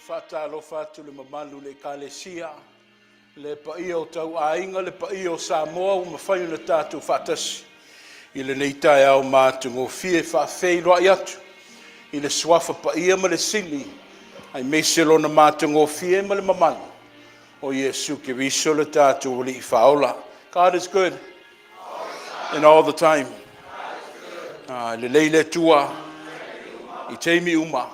Faatalofa atu i le mamalu i le Ekalesia, le paia o tauaiga, le paia o Samoa ua mafai ona tatou faatasi i lenei taeao matagofie. E faafeiloai atu i le Suafa Paia ma le Sili aemaise Lona matagofie ma le mamalu o Iesu Keriso le tatou Alii Faaola. God is good and all the time. Ah, lelei le Atua i taimi uma.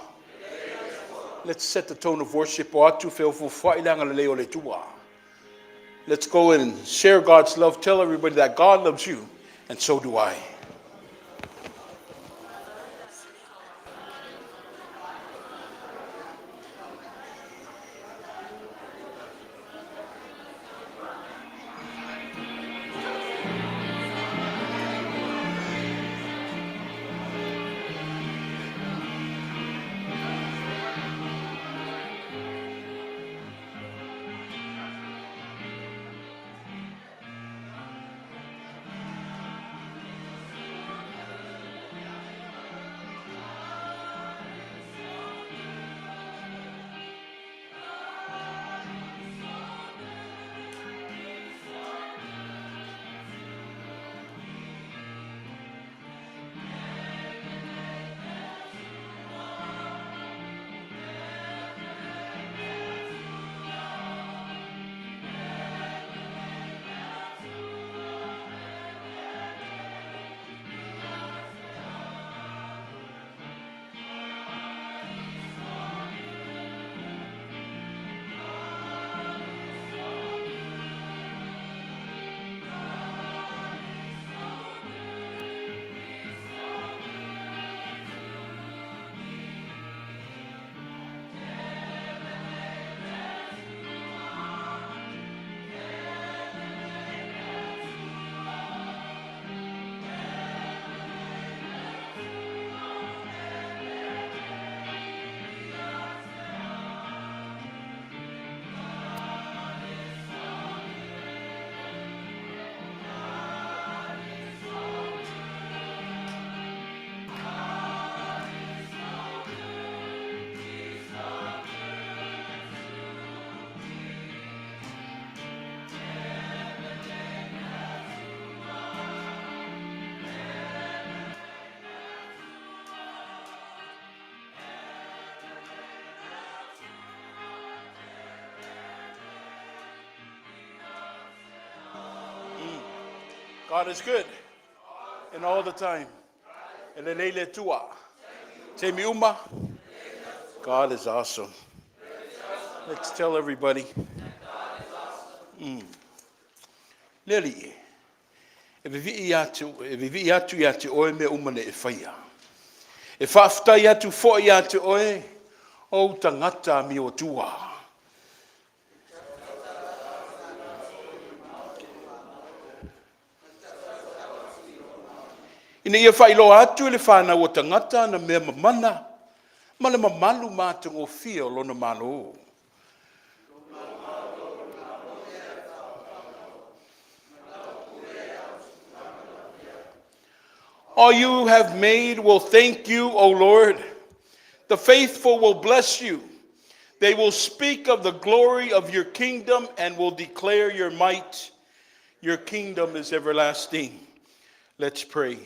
Let's set the tone of worship. O atu feofofoai le agalelei o le Atua. Let's go and share God's love. Tell everybody that God loves you, and so do I. God is good and all the time. E lelei le Atua. Taimi uma. God is awesome. Let's tell everybody. Le Alii, e vivii atu, e vivii atu ia te oe mea uma na e faia. E faafetai atu foi ia te oe o ou tagata amiotua. Ina ia faailoa atu i le fanau o tagata ana mea mamana ma le mamalu matagofie o lona Malo. All you have made will thank you, O Lord. The faithful will bless you. They will speak of the glory of your kingdom and will declare your might. Your kingdom is everlasting. Let's pray.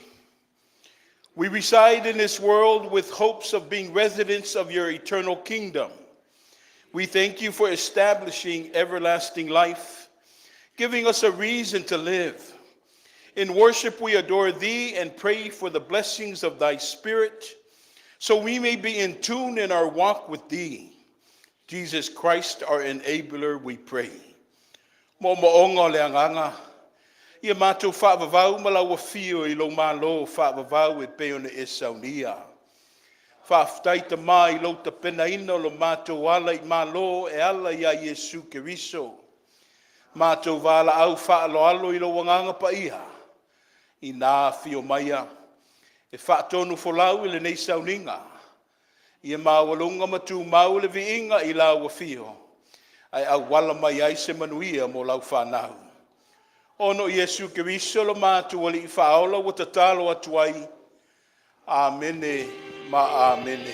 We reside in this world with hopes of being residents of your eternal kingdom. We thank you for establishing everlasting life, giving us a reason to live. In worship, we adore thee and pray for the blessings of thy Spirit, so we may be in tune in our walk with thee. Jesus Christ, our enabler, we pray. Moomooga o le agaga, ia matou faavavau ma lau afio i lou Malo faavavau e pei ona e saunia. Faafetai Tama i lou tapenaina o lo matou ala i malo e ala iā Iesu Keriso. Matou valaau faaaloalo i lou Agaga Paia, ina afio maia e faatonufolau i lenei sauniga. Ia maualuga ma tumau le viiga i lau afio, ae auala mai ai se manuia mo lau fanau. Ona o Iesu Keriso lo matou Alii Faaola ua tatalo atu ai. Amene ma Amene.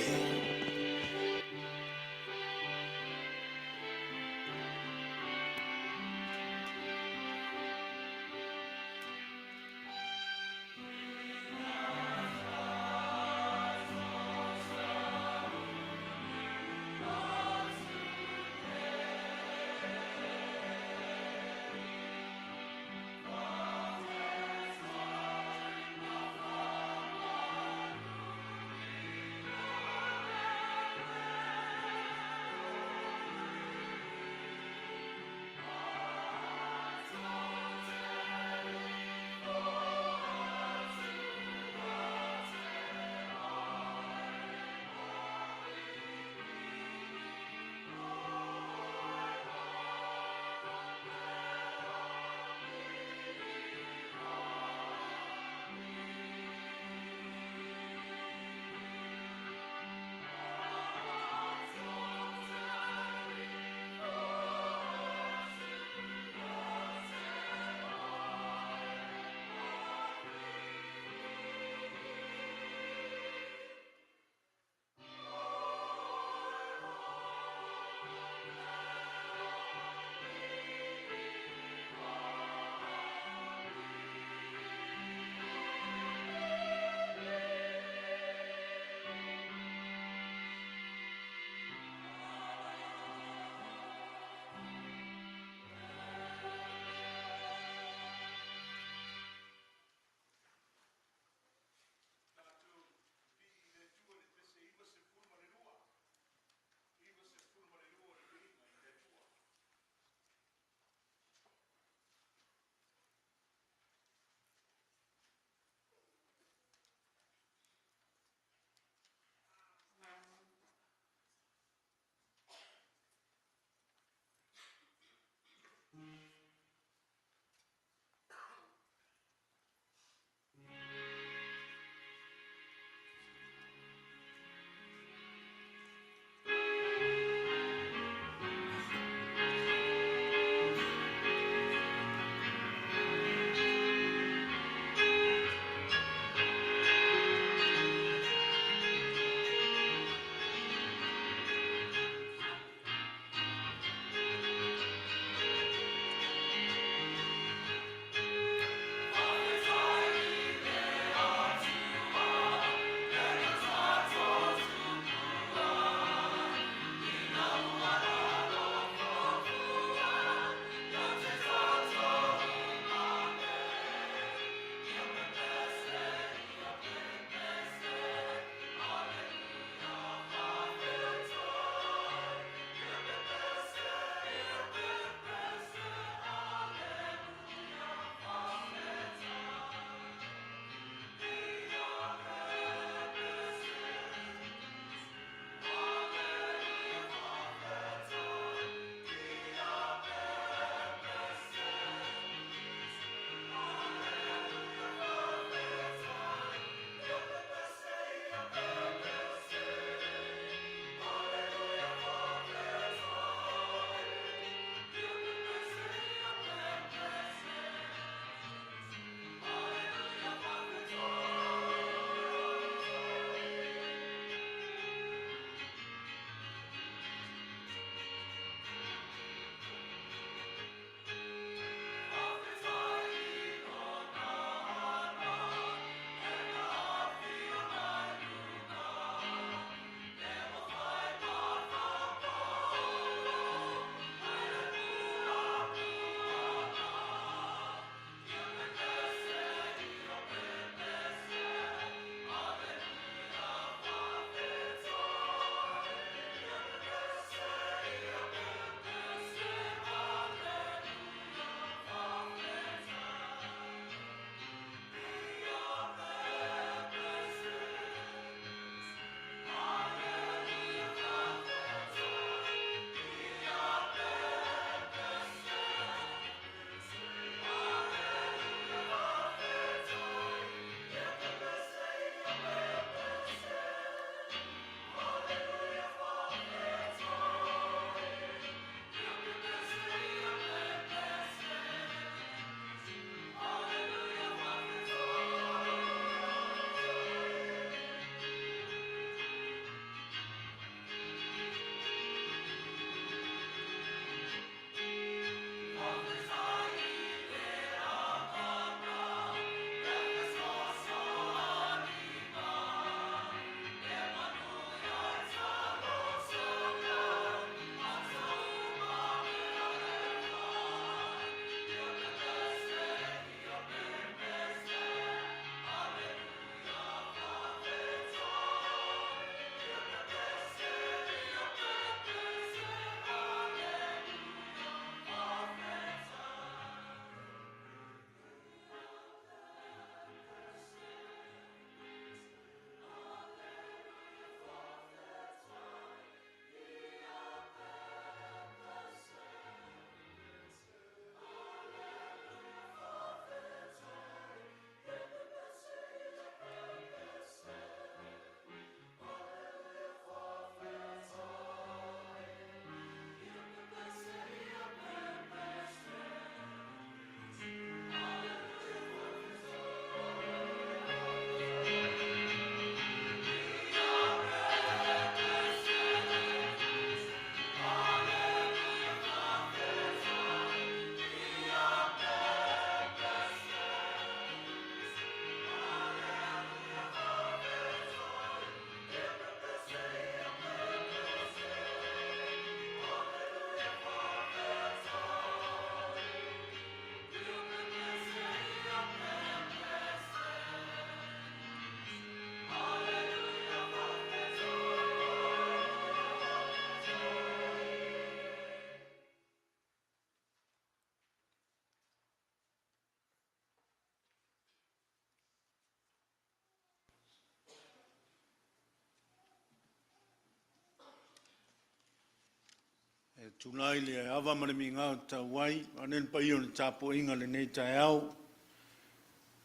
Tulai le ava ma le migao e tatau ai, vaeane le paia o le tapuaiga i lenei taeao.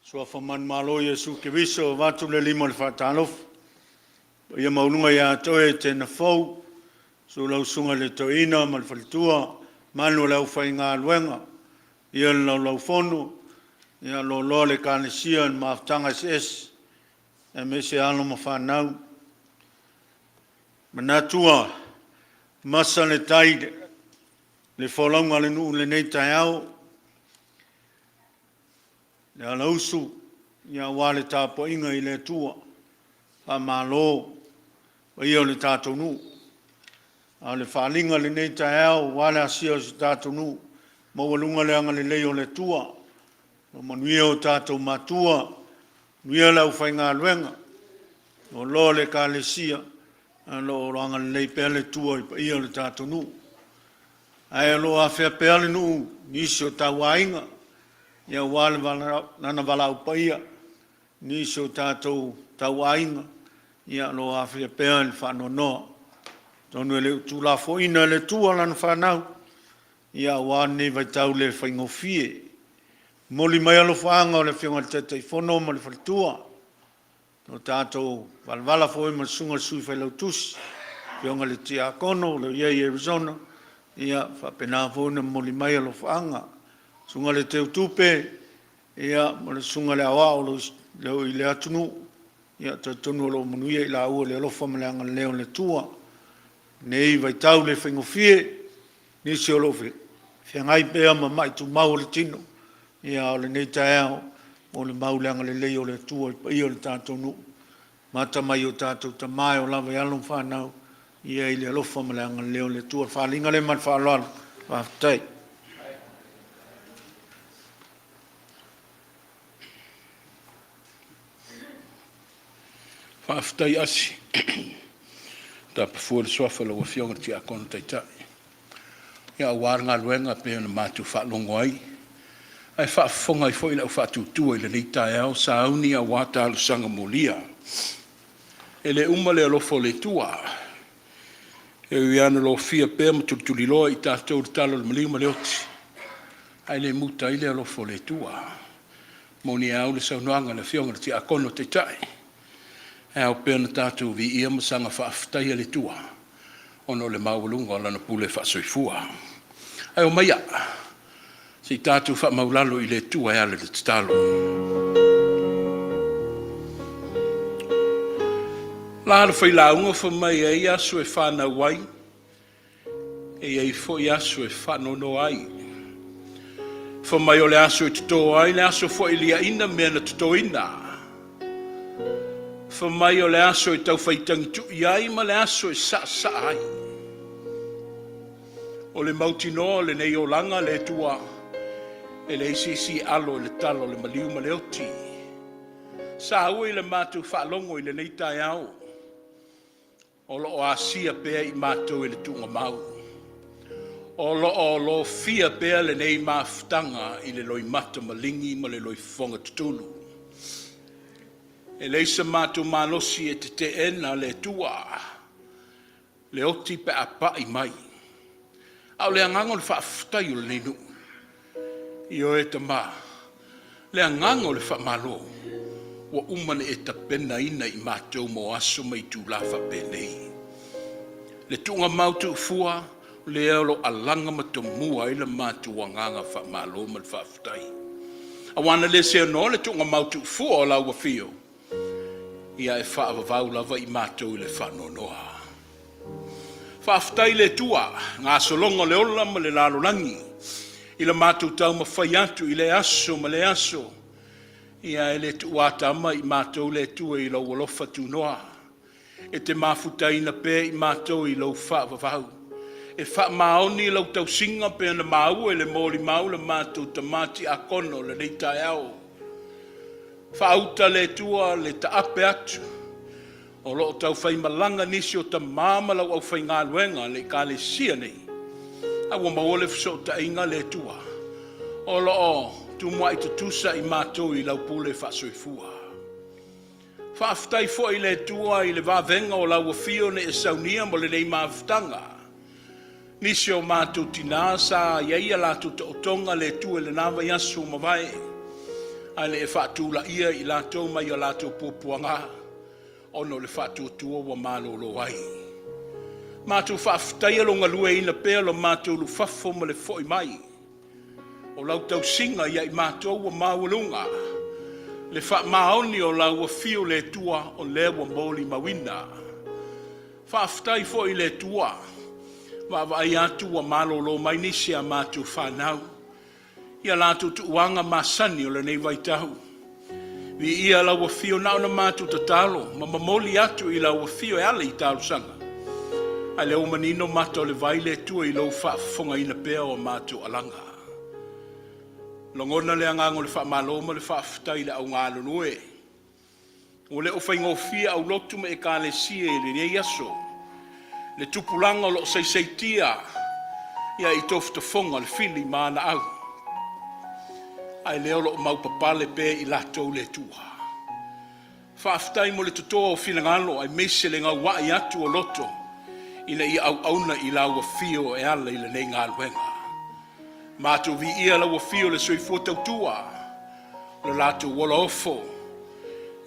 Suafa manumalo o Iesu Keriso, avatu le lima o le faatalofa, paia maualuga ia te oe Tena Fou, susu lau Susuga i le Toeaina ma le Faletua, mamalu o le aufaigaluega, afio le Laulau-a-Fono, loaloa le Ekalesia i mafutaga eseese aemaise alo ma fanau. Manatu ua masa le tai i le folauga a le nuu i lenei taeao, le alausu aua le tapuaiga i le Atua, faamalo le paia o le tatou nuu. A o le faaaliga i lenei taeao aua le asia o si o tatou nuu, maualuga le agalelei o le Atua, ua manuia o tatou matua, manuia le aufaigaluega, loaloa le Ekalesia, o lo o agalelei pea le Atua i le paia o le tatou nuu. Ae o lo o afea pea le nuu i nisi o tauaiga aua Lana valaau paia, nisi o tatou tauaiga o lo o afea pea i le faanoanoa. Atonu e le o tuulafoaiina e le Atua lana fanau aua lenei vaitau le faigofie. Momoli mai alofaaga o le Afioga i le Taitaifono ma le faletua, o tatou valavala foi ma le Susuga i le Sui Failautusi, Afioga i le Tiakono o lo o i ai i Arizona, ia faapena foi ona momoli mai alofaaga. Susuga i le Teutupe ma le Susuga i le Aoao o lo o i lea atunuu, ia talitonu o lo o manuia i laua i le alofa ma le agalelei o le Atua. I lenei vaitau le faigofie, nisi o lo o feagai pea ma mai tumau o le tino, a o lenei taeao, e molimau le agalelei o le Atua i le paia o le tatou nuu, amata mai i o tatou tama e oo lava i alo ma fanau, ia i le alofa ma le agalelei o le Atua. O le faaaliga lea ma le faaaloalo. Faafetai. Faafetai Asi, tapa fua le suafa o lau Afioga i le Tiakono Taitai aua le galuega e pei ona matou faalogo ai, ae faafofoga ai foi le au faatuatua i lenei taeao, sauni aua talosaga molia. E le uma le alofa o le Atua, e ui lava ina lofia pea ma tulituliloa i tatou i le tala o le maliu ma le oti, ae le muta ai le alofa o le Atua. E moni a au le saunoaga a le Afioga i le Tiakono Taitai, e ao pea ona tatou viia ma saga faafetaia le Atua ona o le maualuga o Lana pule faasoifua. Ae omaia se i tatou faamaualalo i le Atua e ala i le tatalo. O le a le failauga fai mai e i ai aso e fanau ai, e i ai foi aso e faanoanoa ai. Fai mai o le aso e toto ai, le aso foi e liaina mea na totoina. Fai mai o le aso e taufaitagitui ai ma le aso e saasaa ai. O le mautinoa o lenei olaga le Atua, e leai se isi e alo i le tala o le maliu ma le oti. Sa ui i le matou faalogo i lenei taeao, o lo o asia pea i matou e le tuugamau, o lo o lofia pea lenei mafutaga i le loimata maligi ma le loifofoga tutulu. E leai se matou malosi e teteena le Atua, le oti pe a pai mai. A o le agaga o le faafetai o lenei nuu, ioe Tama, le agaga o le faamalo, ua uma ona e tapenaina i matou mo aso ma itula faapenei. Le tuugamau tuufua lea o lo o alaga ma tomua ai le matou agaga faamalo ma le faafetai. Aua ana le seanoa le tuugamau tuufua o lau afio, ia e faavavau lava i matou i le faanoanoa. Faafetai i le Atua i gasologa o le ola ma le lalolagi i le matou taumafai atu i lea aso ma lea aso, ia e le tuuatama i matou le Atua i lou alofa tunoa. E te mafutaina pea i matou i lou faavavau. E faamaoni lau tausiga pei ona maua i le molimau le matou tama tiakono i lenei taeao. Faauta le Atua le taape atu o lo o taufaimalaga nisi o tama ma lau aufaigaluega a le Ekalesia nei, a ua maua le fesootaiga le Atua, o lo o tumuai tutusa i matou i lau pule faasoifua. Faafetai foi i le Atua i le vavega o lau afio na e saunia mo lenei mafutaga. Nisi o matou tina sa i ai a latou taotoga le Atua i lena vaiaso ua mavae, ae le i faatulaia i latou mai a latou puapuaga ona o le faatuatua ua malolo ai. Matou faafetaia lo galueaiina pea o lo matou ulufafo ma le fo'i mai o lau tausiga ia i matou ua maualuga le faamaoni o lau afio le Atua o lea ua molimauina. Faafetai foi i le Atua, vaavaai atu ua malolo mai nisi a matou fanau i a latou tuuaga masani o lenei vaitau. Viia lau afio, na ona matou tatalo ma momoli atu i lau afio e ala i talosaga, a lea ua manino mata o le vai le Atua i lou faafofogaina pea o matou alaga. Lagona le agaga o le faamalo ma le faafetai i le au galulue. Ua le o faigofie aulotu ma ekalesia i lenei aso, le tupulaga o lo o saisaitia ia i tofotofoga o le fili ma ana au, ae lea o lo o maupapale pea i latou le Atua. Faafetai mo le totoa o finagalo aemaise le gauai atu o loto ina ia auauna i lau afio e ala i lenei galuega. Matou viia lau afio i le soifua tautua, o le latou ola ofo,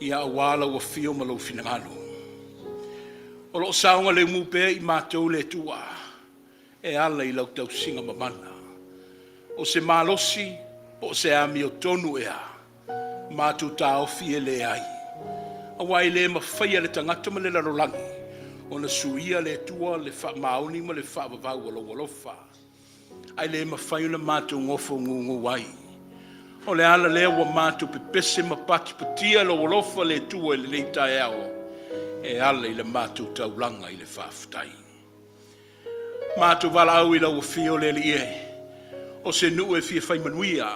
ia aua lau afio ma lou finagalo. O lo o saogalemu pea i matou le Atua e ala i lau tausiga mamana. O se malosi po o se amiotonu ea, matou taofi e leai, aua e le mafaia e le tagata ma le lalolagi ona suia le Atua le faamaoni ma le faavavau o lou alofa, ae le mafai ona matou nofo gugu ai. O le ala lea ua matou pepese ma patipatia lou alofa le Atua i lenei taeao e ala i le matou taulaga i le faafetai. Matou valaau i lau afio le Alii e, o se nuu e fia fai manuia,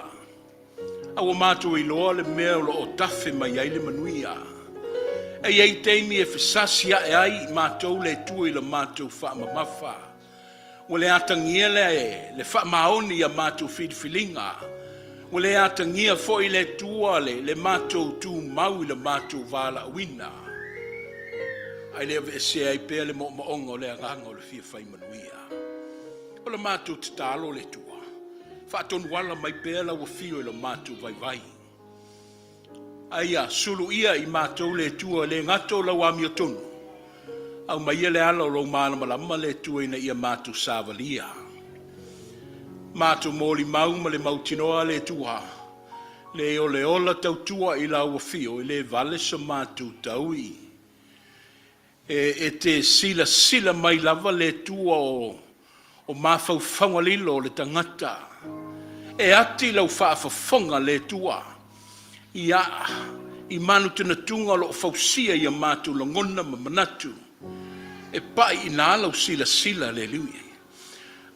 a ua matou iloa le mea o lo o tafe mai ai le manuia. E i ai taimi e fesasi ae ai i matou le Atua i le matou faamamafa, ua le atagia le faamaoni i a matou filifiliga, ua le atagia foi le Atua le matou tumau i le matou valaauina, ae le aveesea ai pea le moomooga o le agaga o le fia fai manuia. O le matou tatalo le Atua, faatonuala mai pea lau afio i lo matou vaivai, a ia suluia i matou le Atua, le gata o lau amiotonu, aumaia le ala o lou malamalama le Atua ina ia matou savalia. Matou molimau ma le mautinoa le Atua, le o le ola tautua i lau afio, e le vale so matou taui. E te silasila mai lava le Atua o mafaufauga lilo o le tagata. E ati lau faafofoga le Atua ia i manutunatuga o lo o fausia i a matou lagona ma manatu. E pai i ina lau silasila le Alii.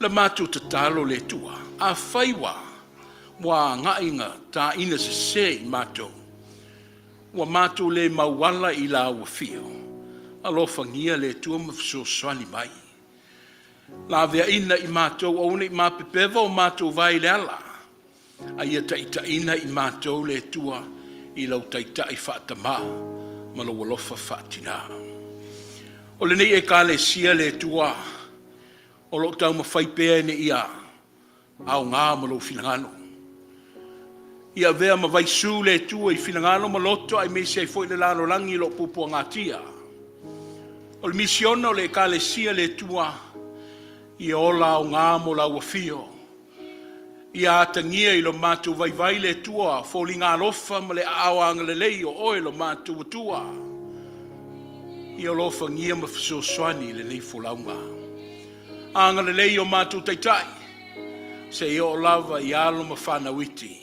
La matou tatalo le Atua, afai ua agai ina taina sese i matou, ua matou le mauala i lau afio, alofagia le Atua ma fesoasoani mai. Laveaina i matou, aua ne i mapepeva o matou vae i le ala, a ia taitaiina i matou le Atua i lau taitai faatamā ma lou alofa faatinā. O lenei ekalesia le Atua, o lo o taumafai pea ina ia aoga ma lou finagalo. Ia avea ma vaisu le Atua i finagalo ma loto aemaise ai foi le lalolagi o lo o puapuagatia. O le misiona o le ekalesia le Atua, ia ola aoga mo lau afio. Ia atagia i lo matou vaivai le Atua, foliga alofa ma le aao agalelei o oe lo matou Atua. Ia alofagia ma fesoasoani i lenei folauga. Agalelei o matou taitai, se i oo lava i alo ma fanau iti.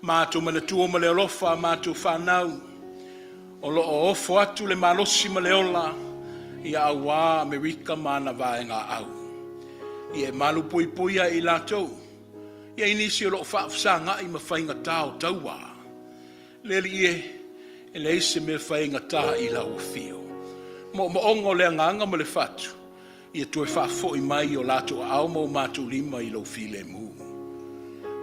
Matou manatua ma le alofa a matou fanau, o lo o ofo atu le malosi ma le ola, ia auā Amerika ma ana vaega au. Ia e malu puipuia i latou, ia i nisi o lo o faafesagai ma faigata o taua. Le Alii e, e leai se mea faigata i lau afio. Moomooga o le agaga ma le fatu, ia toe faafoi mai o latou aao ma o matou lima i lou filemu.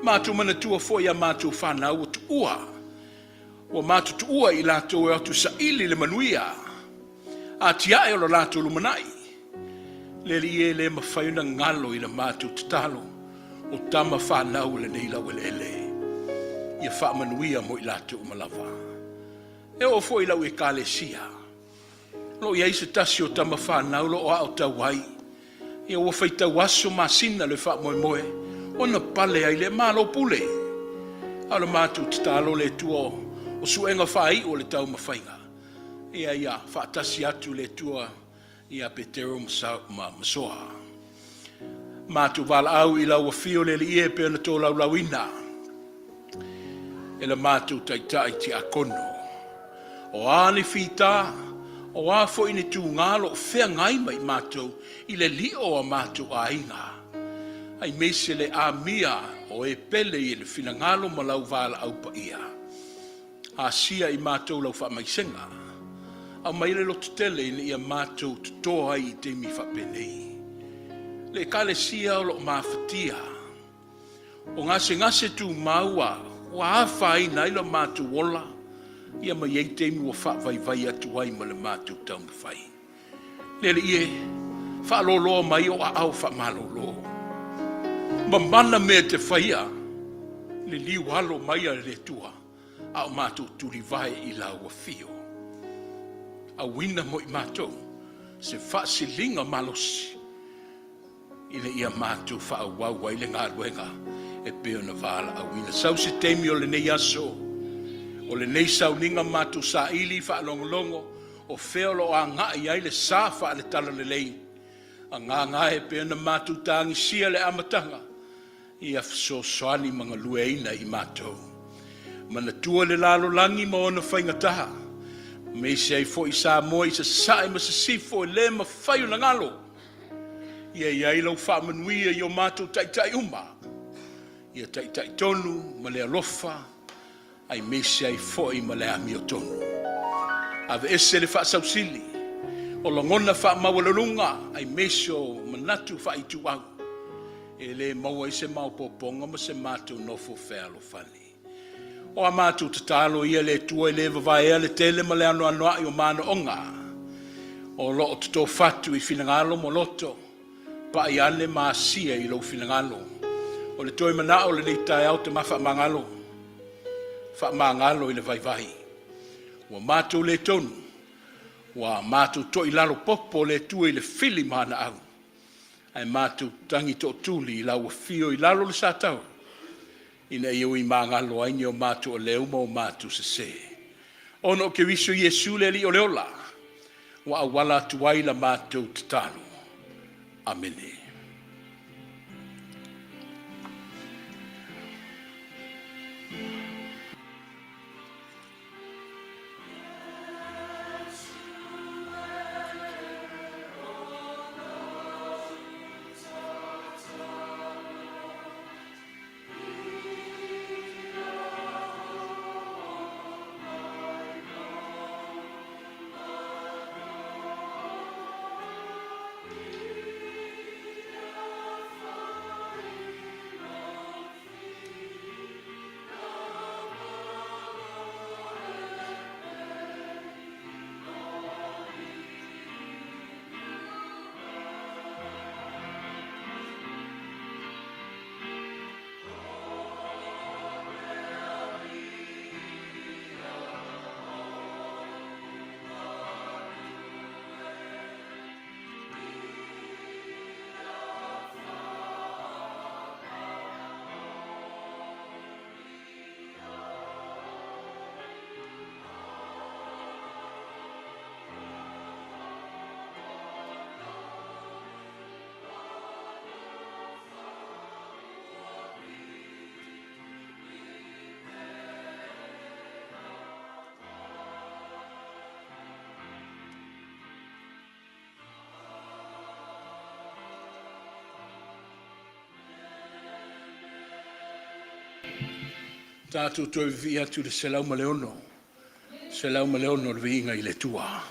Matou manatua foi a matou fanau ua tuua, ua matou tuua i latou e o atu saili le manuia, atiae o lo latou lumanai. Le Alii e, le mafai ona galo i le matou tatalo o tama fanau o lenei laueleele. Ia faamanuia mo i latou uma lava. E oo foi i lau ekalesia, o lo o i ai se tasi o tama fanau o lo o aotau ai. Ia ua faitau aso masina le faamoemoe ona pale ai lea, malo pule. A o le matou tatalo le Atua o suega faaiu o le taumafaiga, ia faatasi atu le Atua ia Petero ma Masoa. Matou valaau i lau afio le Alii e pei ona tolaulauina e le matou Taitai Tiakono. O a ni fita, o a foi ni tuga o lo o feagai ma i matou i le lio o a matou aiga, aemaise le amia o e pele i le finagalo ma lau valaau paia, asia i matou lau faamaisega, aumai le lototele ina ia matou totoa ai i taimi faapenei. Le Ekalesia o lo o mafatia, o gasegase tumau ua afaina ai lo matou ola, ia ma i ai taimi ua faavaivai atu ai ma le matou taumafai. Le Alii e, faaloloa mai ou aao faamalolo, mamana mea e te faia, liliu alo mai a le Atua, a o matou tulivae i lau afio. Auina mo i matou se faasiliga malosi ina ia matou faaauau ai le galuega e pei ona valaauina. Sau se taimi o lenei aso, o lenei sauniga matou saili faalogologo o fea o lo o agai ai le sa faale-talalelei, agaga e pei ona matou tagisia le amataga, ia fesoasoani ma galueaiina i matou. Manatua le lalolagi ma ona faigata, aemaise ai foi Samoa i sasae ma sisifo e le mafai ona galo. Ia i ai lau faamanuia i o matou taitai uma, ia taitai tonu ma le alofa, aemaise ai foi ma le amiotonu. Aveese le faasausili o lagona faamaualuluga, aemaise o manatu faaituau, e le maua ai se maopoopoga ma se matou nofo fealofani. O a matou tatalo ia le Atua e le vavaea le tele ma le anoanoai o manaoga o lo o totofatu i finagalo ma loto, pai ane ma asia i lou finagalo. O le toe manao o lenei taeao, tama faamagalo, faamagalo i le vaivai. Ua matou le tonu, ua matou toilalo popo le Atua i le fili ma ana au, ae matou tagi tootuli i lau afio i lalo le sataua, ina ia ui magalo ai ni o matou aleu ma o matou sese. Ona o Keriso Iesu le Alii o le ola, ua auala atu ai la matou tatalo. Amene. Tatou toe vivii atu i le 106, 106 o le viiga i le Atua.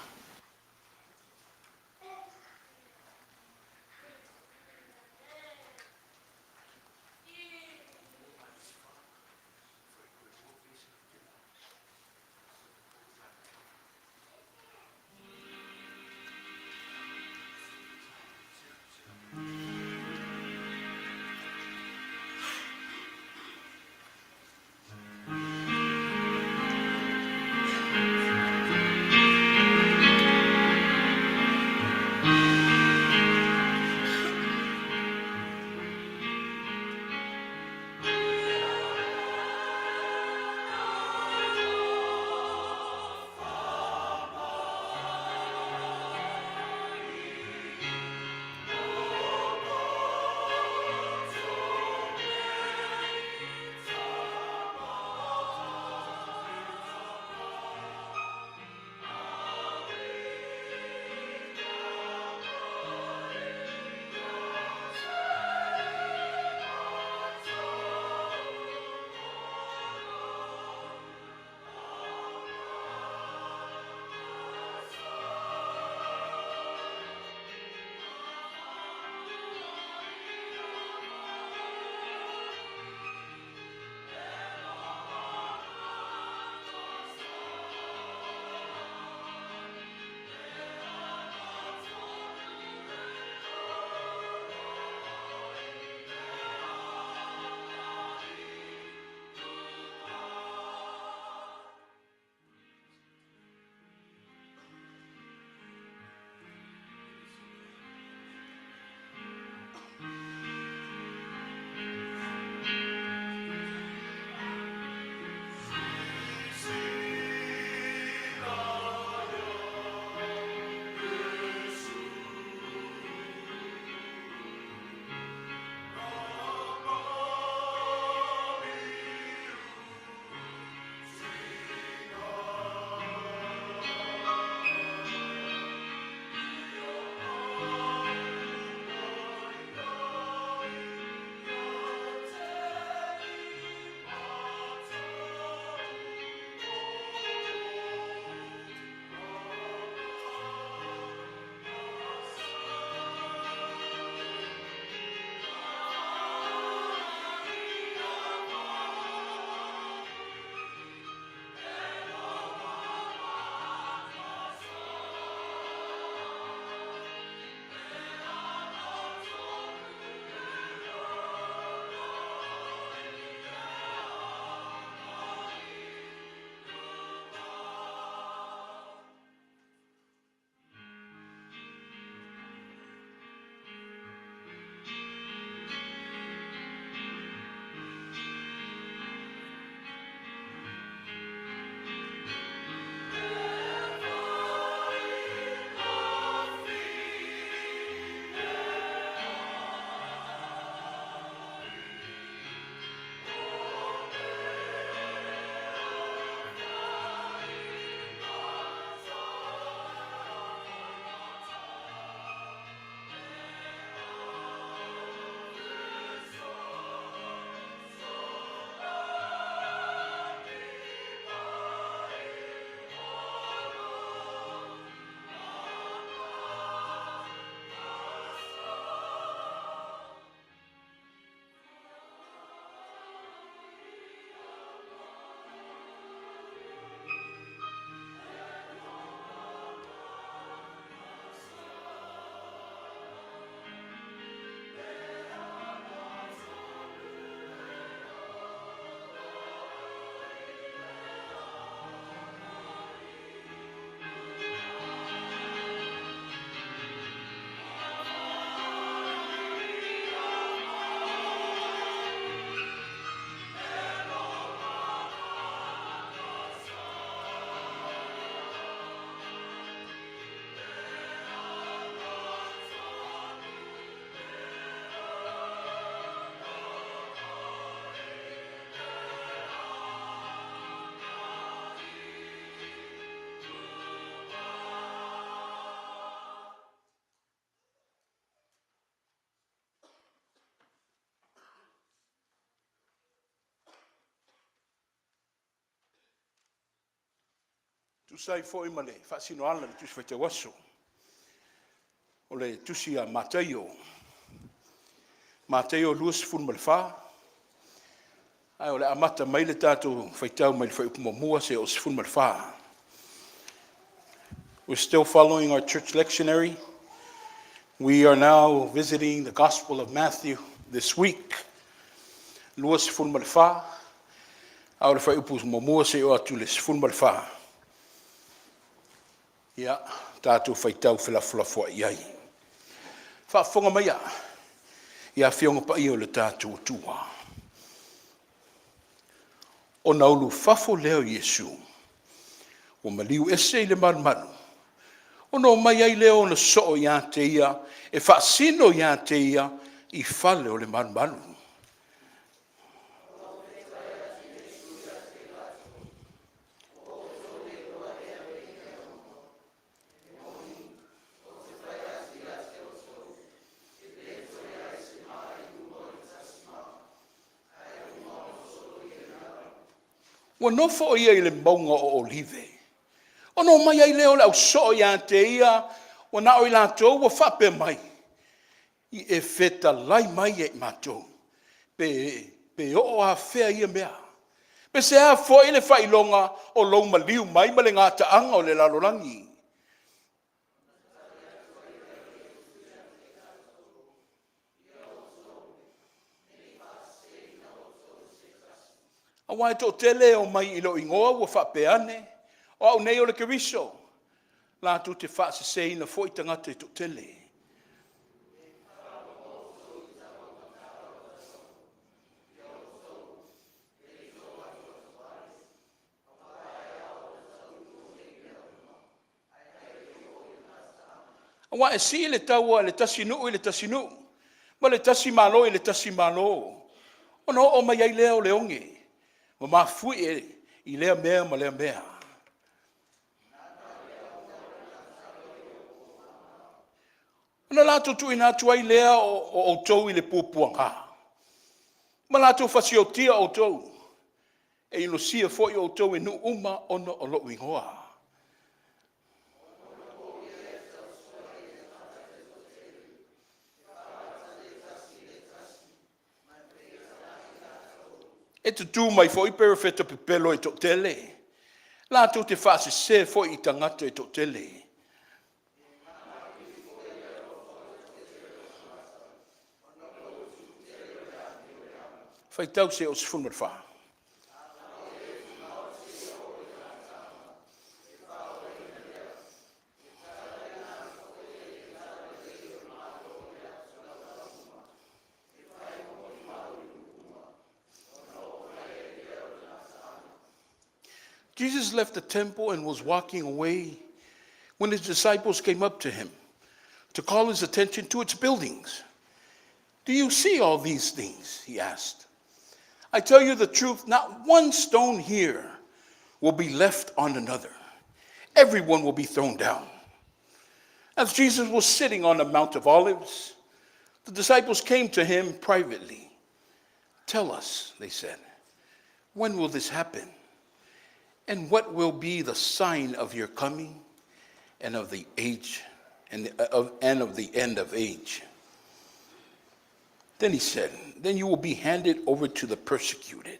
Tusa ai foi ma le faasinoala i le Tusi Faitau Aso, o le Tusi a Mataio, Mataio 24, ae o le a amata mai le tatou faitau mai le fuaiupu 1 seia oo i le 14. We're still following our church lectionary. We are now visiting the Gospel of Matthew this week. 24, a o le fuaiupu 1 seia oo atu i le 14. Ia, tatou faitau felafolafoai ai. Faafofoga maia i Afioga Paia o le tatou Atua. Ona ulufafo lea o Iesu, ua maliu ese i le malumalu, ona omai ai lea o ona soo ia te ia e faasino ia te ia i fale o le malumalu. Ua nofo o ia i le mauga o Olive. Ona omai ai lea o le ausoo ia te ia, ua na o i latou ua faapea mai, I e fetalai mai ia i matou, pe oo afea ia mea? Pe sea foi le faailoga o lou maliu mai ma le gataaga o le lalolagi? Aua e toatele e omai i lou igoa ua faapea ane, O au nei o le Keriso, latou te faaseseina foi tagata e toatele. Aua e sii le taua a le tasi nuu i le tasi nuu, ma le tasi Malo i le tasi Malo, ona oo mai ai lea o le oge ma mafuie i lea mea ma lea mea. Ona latou tuuina atu ai lea o outou i le puapuaga, ma latou fasiotia outou, e inosia foi outou e nuu uma ona o lou igoa. E tutū mai foi perofeta pepelo e toatele, latou te faasese foi i tagata e toatele. Faitau seia oo i le 14. Jesus left the temple and was walking away when his disciples came up to him to call his attention to its buildings. Do you see all these things? He asked. I tell you the truth, not one stone here will be left on another. Everyone will be thrown down. As Jesus was sitting on the Mount of Olives, the disciples came to him privately. Tell us, they said, when will this happen? And what will be the sign of your coming and of the age and of the end of age? Then he said, Then you will be handed over to the persecuted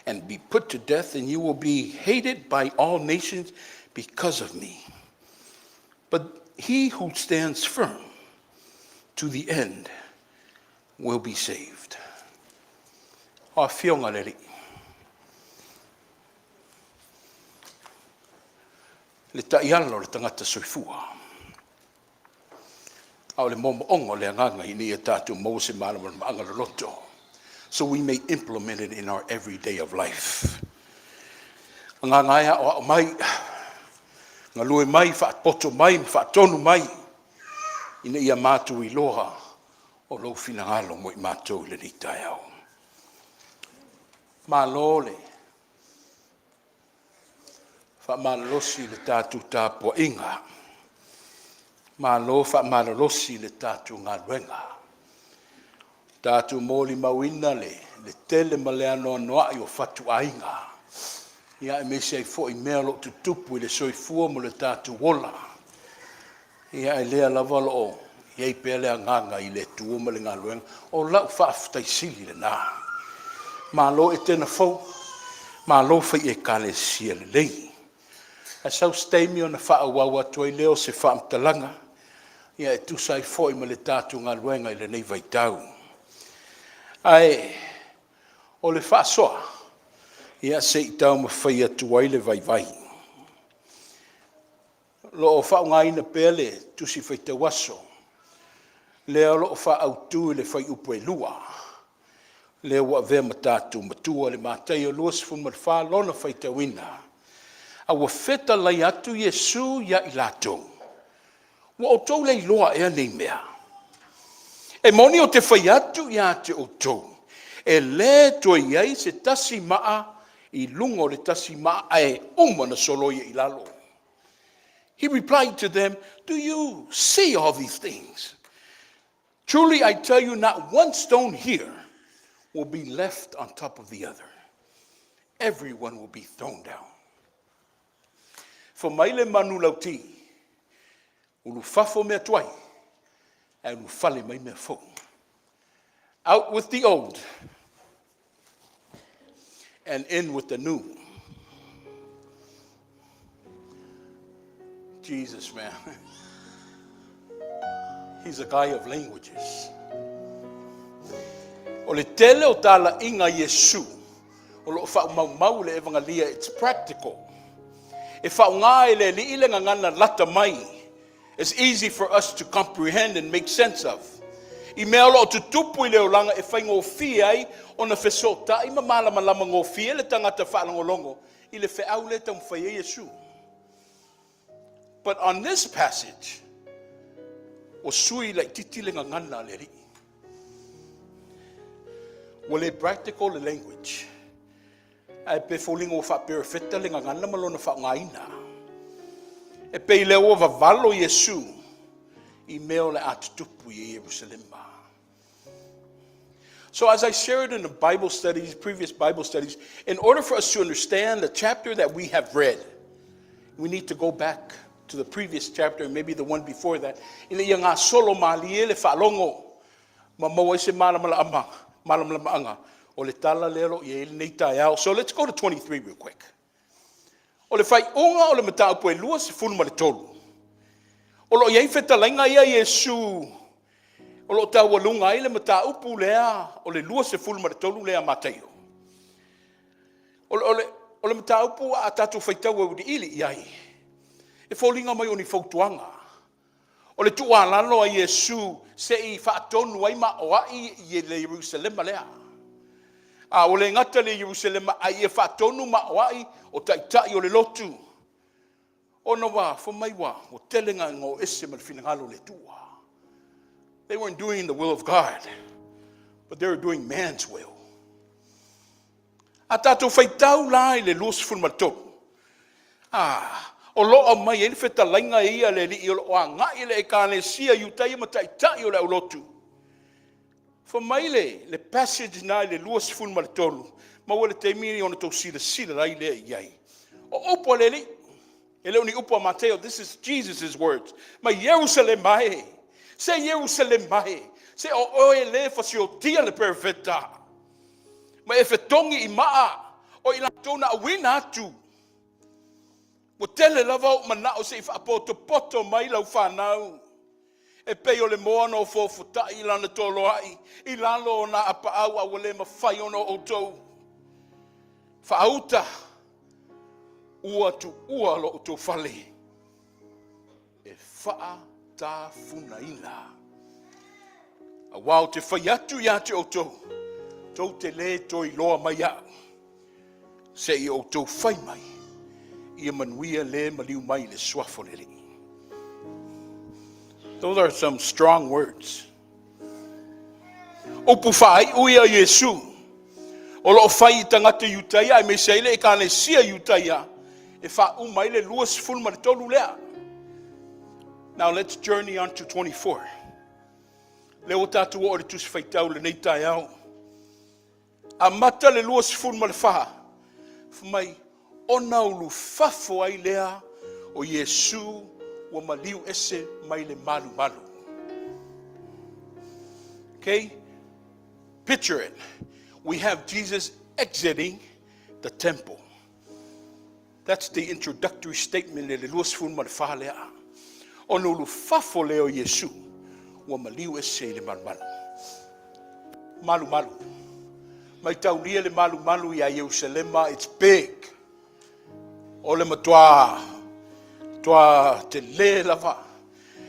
and be put to death, and you will be hated by all nations because of me. But he who stands firm to the end will be saved. O Afioga le Alii, le taiala o le tagata soifua. A o le moomooga o le agaga ina ia tatou maua se malamalamaaga loloto, so we may implement it in our everyday of life. Agaga e aoao mai, galue mai, faapoto mai ma faatonu mai, ina ia matou iloa o lou finagalo mo i matou i lenei taeao. Malo le faamalolosi i le tatou tapuaiga. Malo faamalolosi i le tatou galuega. Tatou molimauina le tele ma le anoanoai o fatuaiga. Ia aemaise ai foi mea o lo o tutupu i le soifua ma le tatou ola. Ia ae lea lava o lo o i ai pea le agaga i le Atua ma le galuega. O lau faafetai sili lena. Malo Etena fou, malo fai Ekalesia lelei. Ae sau se taimi ona faaauau atu ai lea o se faamatalaga ia e tusa ai foi ma le tatou galuega i lenei vaitau. Ae o le faasoa, ia se i taumafai atu ai le vaivai. O lo o faaaogaina pea le Tusi Faitau Aso lea o lo o faaautu i le fuaiupu e 2, lea ua avea ma tatou matua i le Mataio 24 lona faitauina. A ua fetalai atu Iesu ia i latou, Ua outou le iloa ea nei mea? E moni ou te fai atu ia te outou, e le toe i ai se tasi maa i luga o le tasi maa ae uma ona soloia i lalo. He replied to them, Do you see all these things? Truly I tell you, not one stone here will be left on top of the other. Everyone will be thrown down. Fai mai le manulauti, ulufafo mea tuai, ae ulufale mai mea fou. Out with the old and in with the new. Jesus, man. He's a guy of languages. O le tele o talaiga a Iesu o lo o faaumaumau i le Evangelia, it's practical. E faaaoga e le Alii le gagana lata mai. It's easy for us to comprehend and make sense of. I mea o lo o tutupu i le olaga e faigofie ai ona fesootai ma malamalama gofie le tagata faalogologo i le feau lea e taumafai ai Iesu. But on this passage, ua sui laitiiti le gagana a le Alii. Ua le practical le language. Ae pe foliga ua faaperefeta le gagana ma lona faaaogaina. E pei lea ua vavalo Iesu i mea o le a tutupu i Ierusalema. So as I shared in the Bible studies, previous Bible studies, in order for us to understand the chapter that we have read, we need to go back to the previous chapter and maybe the one before that, ina ia gasolo malie le faalogo ma maua ai se malamalamaaga o le tala lea o lo o i ai lenei taeao. So let's go to 23 real quick. O le faaiuga o le mataupu e 23, o lo o i ai fetalaiga ia a Iesu o lo o taualuga ai le mataupu lea o le 23 lea a Mataio. O le mataupu a tatou faitau auiliili i ai, e foliga mai o ni fautuaga. O le tuualalo a Iesu se i faatonu ai ma aoai i le Ierusalema lea. A ua le gata i le Ierusalema, a ia faatonu ma aoai o taitai o le lotu. Ona ua fai mai ua tele ina o ese ma le finagalo o le Atua. They weren't doing the will of God, but they were doing man's will. A tatou faitau la i le 23, o lo o aumai ai le fetalaiga ia a le Alii o lo o agai i le Ekalesia Iutaia ma taitai o le aulotu. Fai mai le passage na i le 23, maua le taimi ona tou silasila ai lea i ai. O upu a le Alii, e le o ni upu a Mateo, this is Jesus' words. Mai Ierusalema e, se Ierusalema e, se o oe le fasiotia le perofeta, ma e fetogi i maa o i latou na auina atu. Ua tele lava ou manao se i faapotopoto mai lau fanau. E pei o le moa na ofofotai i lana toloai i lalo o nā apaau a ua le mafai ona outou faauta ua tuua lo outou fale e faatafunaina. Auā ou te fai atu ia te outou, tou te le toe iloa mai au, se i outou fai mai, ia manuia le maliu mai i le suafa o le Alii. Those are some strong words. Upu faaiu ia a Iesu, o lo o fai i tagata Iutaia aemaise ai le Ekalesia Iutaia e faauma ai le 23 lea. Now let's journey on to 24. Lea ua tatou oo i le Tusi Faitau i lenei taeao. Amata le 24, fai mai, Ona ulufafo ai lea o Iesu ua maliu ese mai le malumalu. Okay? Picture it. We have Jesus exiting the temple. That's the introductory statement i le 24 lea. Ona ulufafo lea o Iesu ua maliu ese i le malumalu. Malumalu. Maitaulia le malumalu ia Ierusalema, it's big. O le matua toa tele lava.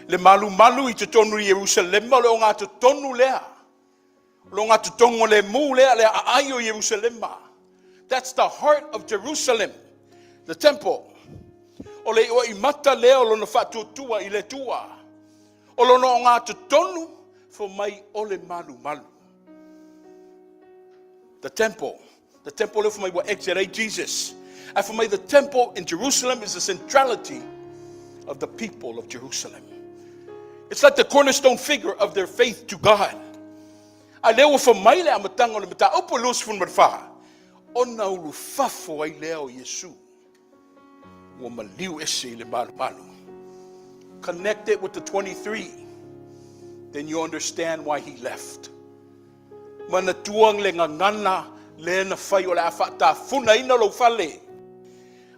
Le malumalu i totonu i Ierusalema o le ogatotonu lea. O le ogatotonu o le mu lea, le aai o Ierusalema. That's the heart of Jerusalem, the temple. O le ioimata lea o lona faatuatua i le Atua. O lona ogatotonu fai mai o le malumalu. The temple. The temple lea fai mai ua exit ai Jesus. Ae fai mai the temple in Jerusalem is the centrality of the people of Jerusalem. It's like the cornerstone figure of their faith to God. A lea ua fai mai le amataga o le mataupu e 24, ona ulufafo ai lea o Iesu ua maliu ese i le malumalu. Connect it with the 23, then you understand why he left. Manatua le gagana lea na fai o le a faatafunaina lou fale.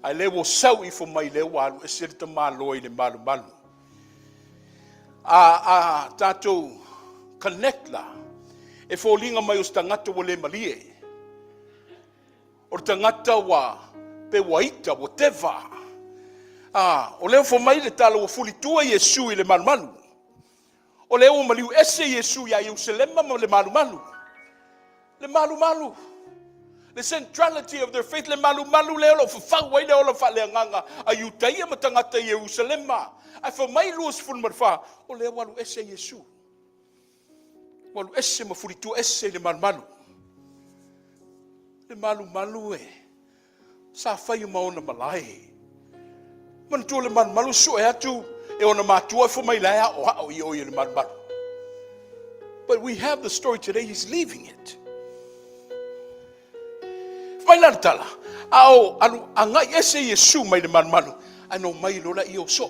Ae lea ua sau ifo mai lea ua alu ese le tamaloa i le malumalu. A tatou connect la, e foliga mai o se tagata ua le malie. O le tagata ua pe ua ita, ua teva. A, o lea ua fai mai le tala ua fulitua Iesu i le malumalu. O lea ua maliu ese Iesu ia Ierusalema ma le malumalu. Le malumalu. The centrality of their faith, le malumalu lea o lo o fafau ai le ola faaleagaga a Iutaia ma tagata i Ierusalema. Ae fai mai 24, o lea ua alu ese Iesu. Ua alu ese ma fulitua ese i le malumalu. Le malumalu e sa faia ma ona malae. Manatua le malumalu sue atu e ona matua e fai mai la e aoao i o i le malumalu. But we have the story today, he's leaving it. Fai mai la le tala, a o alu agai ese Iesu mai le malumalu, ae na omai loa laia o soo.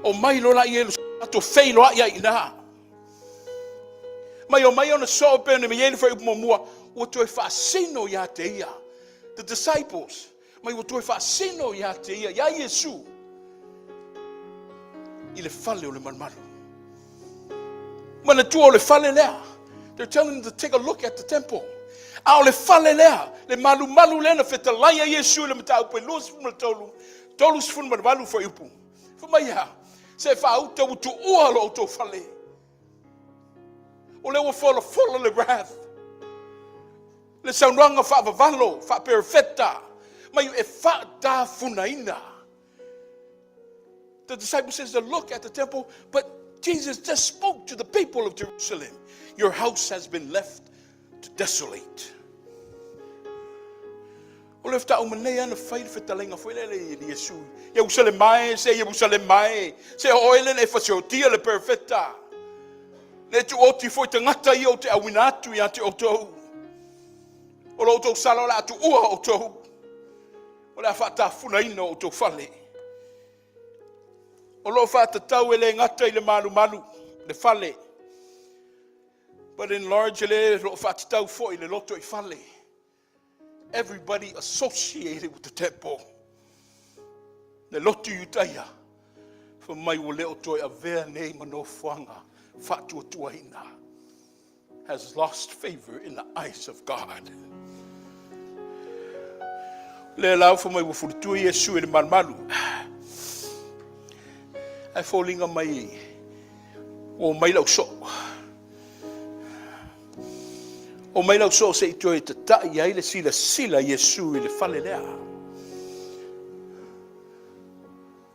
Omai loa laia latou feiloai ai i ina. Mai omai ona soo pei ona i ai le fuaiupu muamua, ua toe faasino ia te ia. The disciples, mai ua toe faasino ia te ia, ia Iesu, i le fale o le malumalu. Manatua o le fale lea. They're telling them to take a look at the temple. A o le fale lea, le malumalu lea na fetalai ai Iesu i le mataupu e 23, 38 fuaiupu. Fai mai a, se faauta ua tuua lo outou fale. O lea ua folafola le wrath. Le saunoaga faavavalo, faaperefeta, mai e faatafunaina. The disciple says to look at the temple, but Jesus just spoke to the people of Jerusalem. Your house has been left to desolate. O le faatoa uma nei lava na fai le fetalaiga foi lele i Iesu. Ierusalema e, se Ierusalema e, se o oe lea na e fasiotia le perofeta. Na e tuoti foi tagata ia ou te auina atu ia te outou. O lo outou sala o le a tuua outou. O le a faatafunaina o outou fale. O lo o faatatau e le gata i le malumalu, le fale. But in large le lo o faatatau foi le loto i fale. Everybody associated with the temple. Le lotu Iutaia, fai mai ua le o toe avea nei ma nofoaga faatuatuaina, has lost favor in the eyes of God. Lea la fai mai ua fulitua Iesu i le malumalu. Ae foliga mai ua omai lau soo. Omai lau soo se i toe tatai ai le silasila Iesu i le fale lea.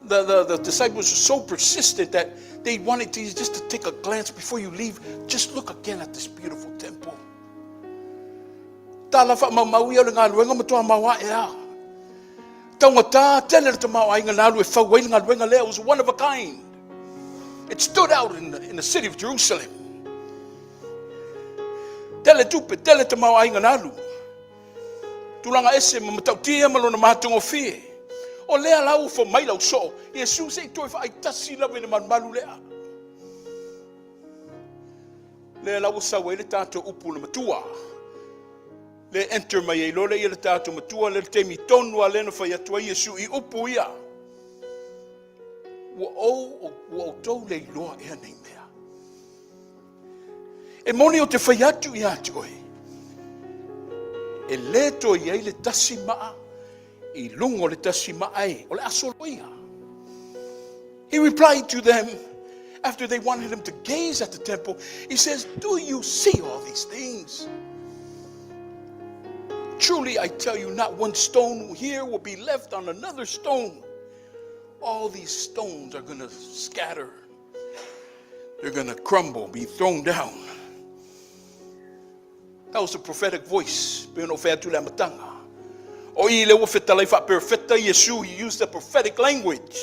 The disciples were so persistent that they wanted Jesus just to take a glance before you leave. Just look again at this beautiful temple. Tala whaamaumau ia o le galuega ma toa mau ae a. Taugata tele le tamaoaiga na alu e fau ai le galuega lea. It was one of a kind. It stood out in the city of Jerusalem. Tele tupe, tele tamaoaiga na alu. Tulaga ese ma matautia ma lona matagofie. O lea la ua fai mai le ausoo, Iesu se i toe vaai tasi lava i le malumalu lea. Lea la ua sau ai le tatou upu le matua. Lea enter mai ai loa lea le tatou matua lea le taimi tonu lava lea na fai atu ai Iesu i upu ia. Ua ou ua outou le iloa ea nei mea. E moni ou te fai atu ia te oe, e le toe i ai le tasi maa i luga o le tasi maa e, o le a soloia. He replied to them after they wanted him to gaze at the temple. He says, Do you see all these things? Truly, I tell you, not one stone here will be left on another stone. All these stones are going to scatter. They're going to crumble, be thrown down. That was a prophetic voice. Pe ona fai atu le amataga. O i le ua fetalai faaperofeta Iesu, he used the prophetic language.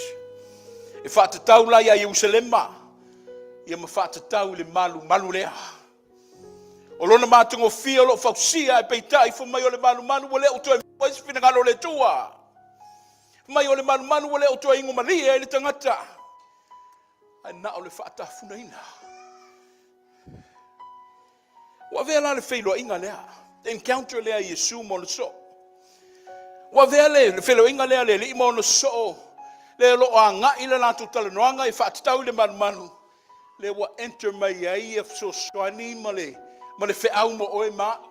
E faatatau la ia Ierusalema, ia ma faatatau i le malumalu lea. O lona matagofie o lo o fausia ae peitai fai mai o le malumalu ua le o toe maua ai se finagalo o le Atua. Fai mai o le malumalu ua le o toe igomalie ai le tagata. Ae na o le faatafunaina. Ua avea la le feiloaiga lea, le encounter lea a Iesu ma ona soo. Ua avea le feiloaiga lea a le Alii ma ona soo, lea o lo o agai le latou talanoaga e faatatau i le malumalu, lea ua enter mai ai ia fesoasoani ma le, ma le feau mo oe ma au.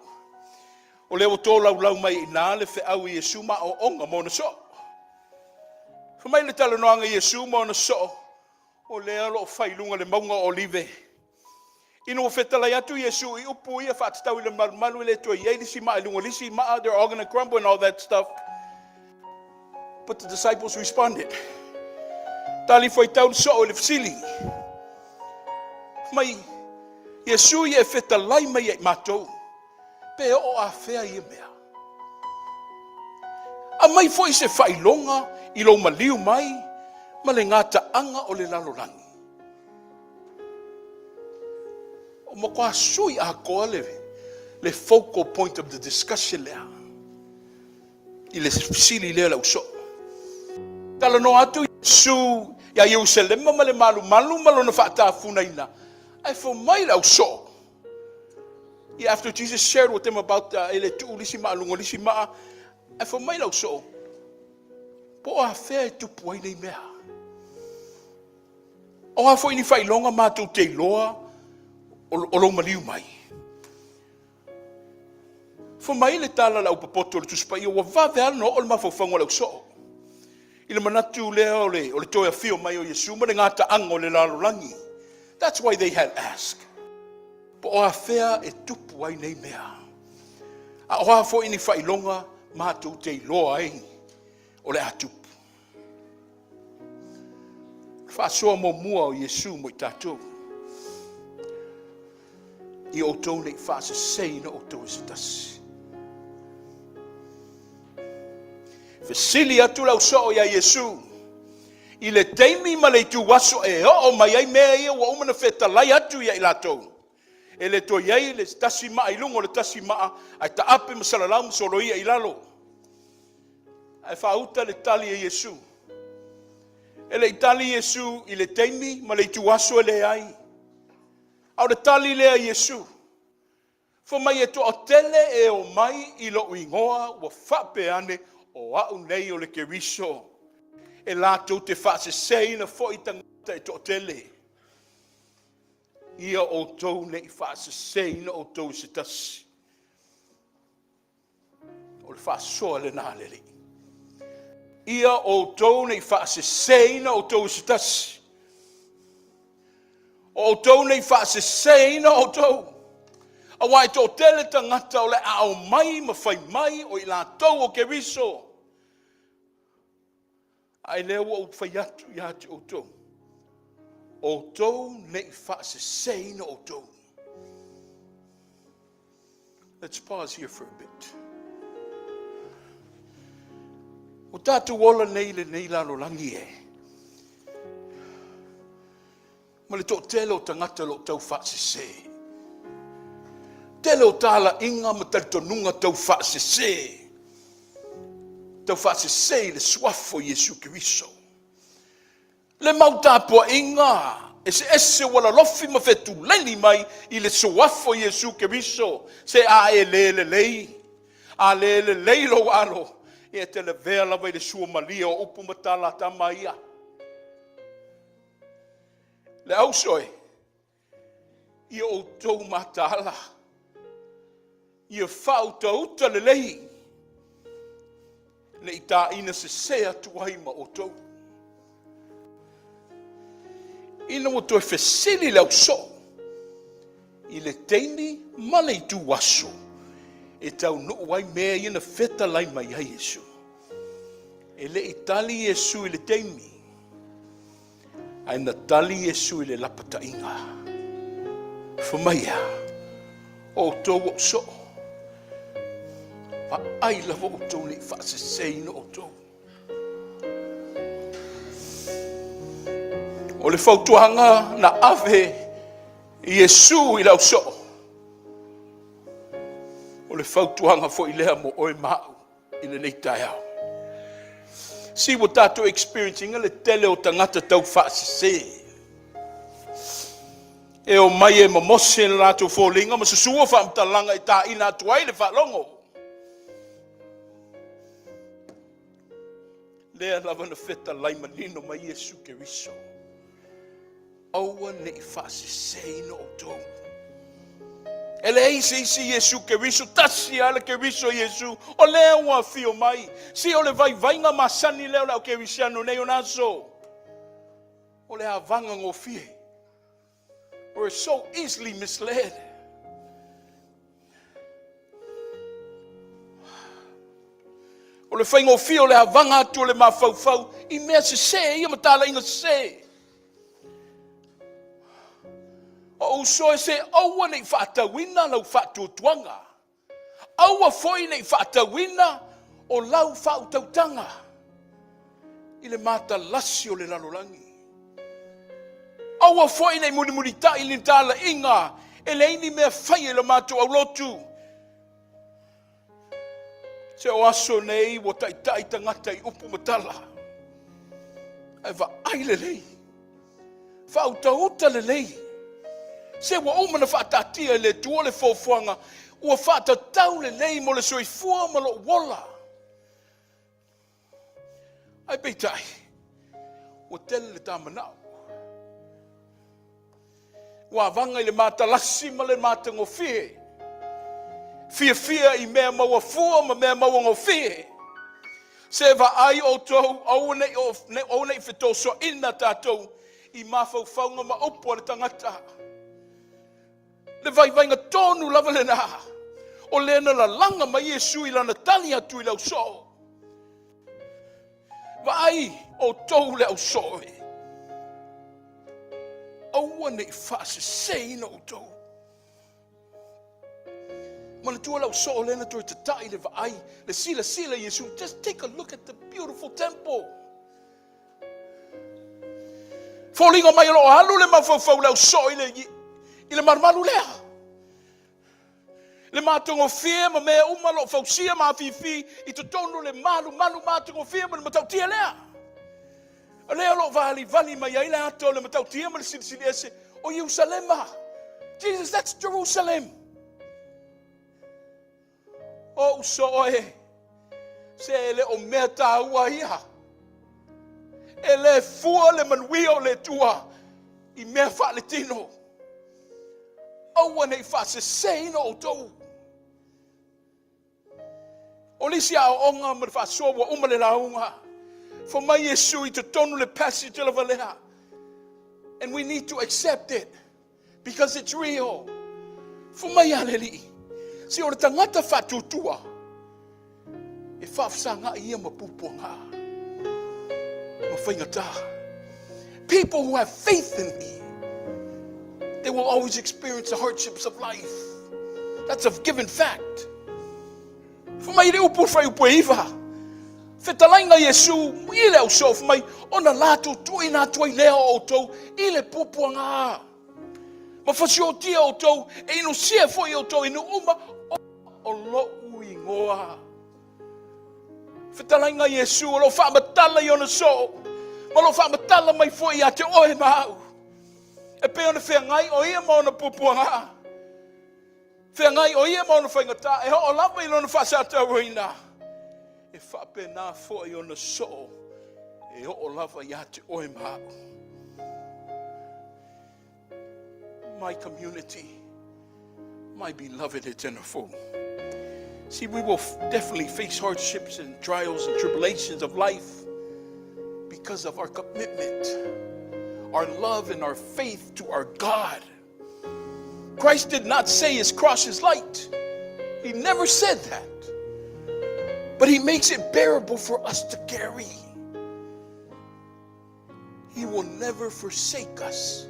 O lea ua tolaulau mai i ina le feau i Iesu ma aoaoga ma ona soo. Fai mai le talanoaga i Iesu ma ona soo, O lea o lo o fai i luga o le mauga o Olive. Ina ua fetalai atu Iesu i upu ia faatatau i le malumalu e le toe i ai le isi maa i luga o le isi maa, they're all gonna crumble and all that stuff. But the disciples responded. Tali fuaitau le soo i le fesili. Mai, Iesu ia e fetalai mai ia i matou. Pe oo afea ia mea? Aumai foi se faailoga i lou maliu mai ma le gataaga o le lalolagi. Ua matua sui atoa le, le focal point of the discussion lea i le fesili lea le ausoo. Talanoa atu Iesu ia Ierusalema ma le malumalu ma lona faatafunaina, ae fai mai le ausoo, Yeah, after Jesus shared with them about uh, e le tuu lisi maa luga lisi maa, ae fai mai lau soo, po o afea e tupu ai nei mea. O a foi ni faailoga matou te iloa o, o lou maliu mai. Fai mai le tala a le aupopoto o le Tusi Paia, ua vave lava ona oo le mafaufauga o le ausoo. I le manatu lea o le, o le toe afio mai o Iesu ma le gataaga o le lalolagi. That's why they had asked. Po o afea e tupu ai nei mea? A o a foi ni faailoga matou te iloa ai o le a tupu? Faasoa muamua o Iesu mo i tatou. I outou nei faaseseina outou e se tasi. Fesili atu le ausoo iā Iesu i le taimi ma le ituaso e oo mai ai mea ia ua uma ona fetalai atu ia i latou. E le toe i ai le tasi maa i luga o le tasi maa, ae taape ma salalau ma soloia i lalo. Ae faauta le tali a Iesu. E le i tali Iesu i le taimi ma le ituaso e leai. A o le tali lea a Iesu, Fai mai e toatele e omai i lou igoa ua faapea ane, o au nei o le Keriso, e latou te faaseseina foi tagata e toatele. Ia outou ne i faaseseina outou i se tasi. O le faasoa lena a le Alii. Ia outou ne i faaseseina outou i se tasi. O outou ne i faaseseina outou. Aua e toatele tagata o le a omai ma fai mai o i latou o Keriso. Ae lea ua ou fai atu ia te outou, outou ne i faaseseina outou. Let's pause here for a bit. Ua tatou ola nei i lenei lalolagi e. Ma le toatele o tagata o lo o tau faasese. Tele o talaiga ma talitonuga tau faasese. Taufaasese i le Suafa o Iesu Keriso. Le mau tapuaiga eseese ua lalofi ma fetuleni mai i le Suafa o Iesu Keriso, se a e le lelei, a le lelei lou alo, e te lavea lava i le suamalie o upu ma tala a tama ia. Le auso e, ia outou mataala, ia faautauta lelei, ne i taina sese atu ai ma outou. Ina ua toe fesili le ausoo i le taimi ma le ituaso e taunuu ai mea ia na fetalai mai ai Iesu. E le i tali Iesu i le taimi, ae na tali Iesu i le lapataiga. Fai mai e a? O outou ou soo, vaai lava outou ne i faaseseina outou. O le fautuaga na ave i Iesu i le ausoo, o le fautuaga foi lea mo oe ma au i lenei taeao. See ua tatou experience ina le tele o tagata tau faasese. E o mai e momose le latou foliga ma susua faamatalaga e taina atu ai le faalogo. Lea lava na fetalai manino mai Iesu Keriso. Aua ne i faaseseina outou. E leai se isi Iesu Keriso, tasi lava le Keriso Iesu, o lea ua afio mai. Se o le vaivaiga masani lea o le au kerisiano nei ona aso. O le avaga gofie. We're so easily misled. O le faigofie o le avaga atu o le mafaufau i mea sese ia ma talaiga sese. O uso e se aua ne i faatauina lau faatuatuaga. Aua foi ne i faatauina o lau faautautaga i le matalasi o le lalolagi. Aua foi ne i mulimulitai i ni talaiga e leai ni mea faia i le matou aulotu. Se o aso nei ua taitai tagata i upu ma tala. Ae vaai lelei. Faautauta lelei. Se ua uma na faataatia e le Atua le foafoaga ua faatatau lelei mo le soifua ma lou ola. Ae peitai, ua tele le ta manao. Ua avaga i le matalasi ma le matagofie. Fiafia i mea maua fua ma mea maua gofie. Se vaai outou, aua ne i, aua ne i fetosoaina tatou i mafaufauga ma upu a le tagata. Le vaivaiga tonu lava lena, o lea na lalaga mai Iesu i lana tali atu i le ausoo. Vaai outou le ausoo e. Aua ne i faaseseina outou. Manatua le ausoo lea na toe tatai le vaai, le silasila i Iesu. Just take a look at the beautiful temple. Foliga mai o lo o alu le mafaufau le ausoo i le, i le malumalu lea. Le matagofie ma mea uma lo o fausia ma afifi i totonu le malumalu matagofie ma le matautia lea. O lea o lo o valivali mai ai le ata o le matautia ma le silisili ese o Ierusalema. Jesus, that's Jerusalem. O uso e, se e le o mea tāua ia. E le fua le manuia o le Atua i mea faaletino. Aua ne i faaseseina outou. O le isi aoaoga ma le faasoa ua uma le lauga. Fai mai Iesu i totonu le passage lava lea. And we need to accept it because it's real. Fai mai a le Alii, se o le tagata faatuatua, e faafesagai ia ma puapuaga ma faigata. People who have faith in me, they will always experience the hardships of life. That's a given fact. Fai mai le upu o le fuaiupu e iva, fetalaiga Iesu i le ausoo, fai mai, ona latou tuuina atu ai lea o outou i le puapuaga. Ma fasiotia outou, e inusia foi outou i nuu uma o lou igoa. Fetalaiga a Iesu o lo o faamatala i ona soo, ma o lo o faamatala mai foi ia te oe ma au. E pei ona feagai o ia ma ona puapuaga, feagai o ia ma ona faigata, e oo lava i lona faasatauaina, e faapena foi ona soo e oo lava ia te oe ma au. My community, my beloved Eternal. See, we will definitely face hardships and trials and tribulations of life because of our commitment, our love, and our faith to our God. Christ did not say his cross is light. He never said that. But he makes it bearable for us to carry. He will never forsake us.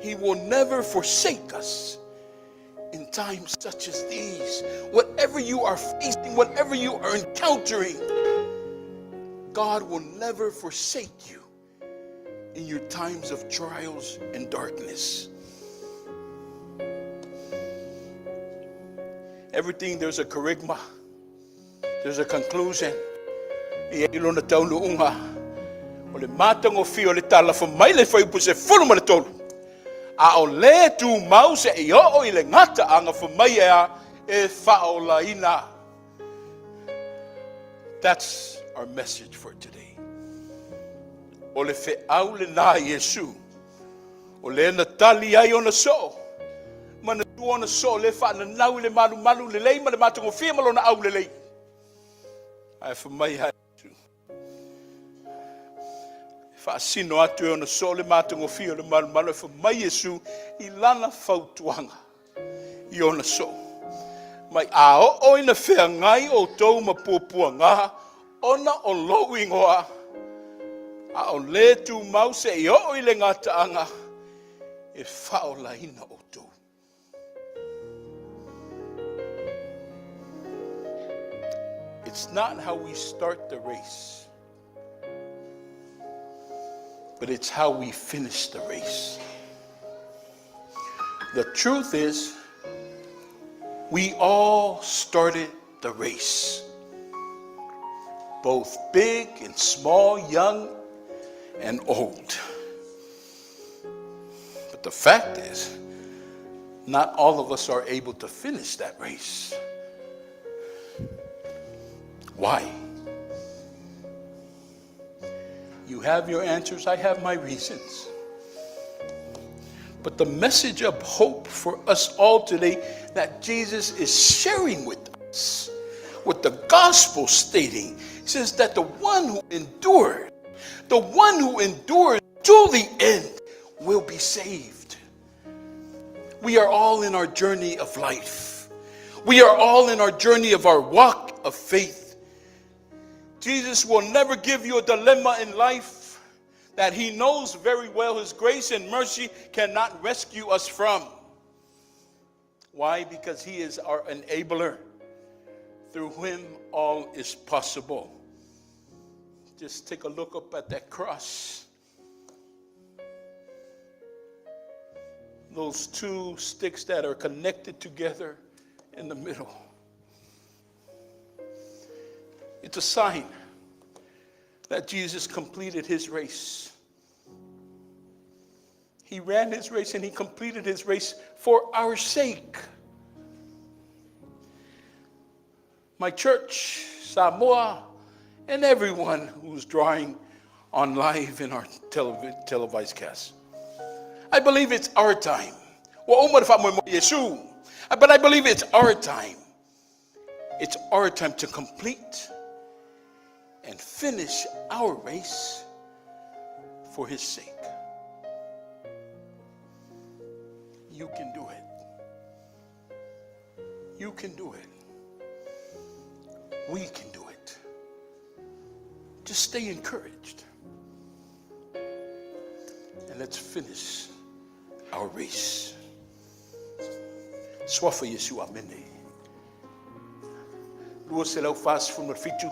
He will never forsake us in times such as these. Whatever you are facing, whatever you are encountering, God will never forsake you in your times of trials and darkness. Everything, there's a kerygma, there's a conclusion. E i ai lona taunuuga. O le matagofie o le tala fai mai le fuaiupu 13. A o le tumau seia oo i le gataaga fai mai e a e faaolaina. That's our message for today. O le feau lena Iesu. O le na tali ai ona soo. Manatua ona soo le faananau i le malumalu lelei ma le matagofie ma lona aulelei. Ae fai mai ai Iesu. Faasino atu e ona soo le matagofie o le malumalu e fai mai Iesu i lana fautuaga i ona soo. Mai a oo ina feagai outou ma puapuaga ona o lou igoa, a o le tumau seia oo i le gataaga e faaolaina outou. It's not how we start the race, but it's how we finish the race. The truth is, we all started the race, both big and small, young and old. But the fact is, not all of us are able to finish that race. Why? You have your answers, I have my reasons. But the message of hope for us all today that Jesus is sharing with us, with the gospel stating, says that the one who endures, the one who endures to the end will be saved. We are all in our journey of life. We are all in our journey of our walk of faith. Jesus will never give you a dilemma in life that he knows very well his grace and mercy cannot rescue us from. Why? Because he is our enabler. Through him all is possible. Just take a look up at that cross. Those two sticks that are connected together in the middle. It's a sign that Jesus completed his race. He ran his race and he completed his race for our sake. My church, Samoa, and everyone who's drawing on live in our televised cast. I believe it's our time. But I believe it's our time. It's our time to complete and finish our race for his sake. You can do it. You can do it. We can do it. Just stay encouraged. And let's finish our race. Suafa Iesu, amene. 247.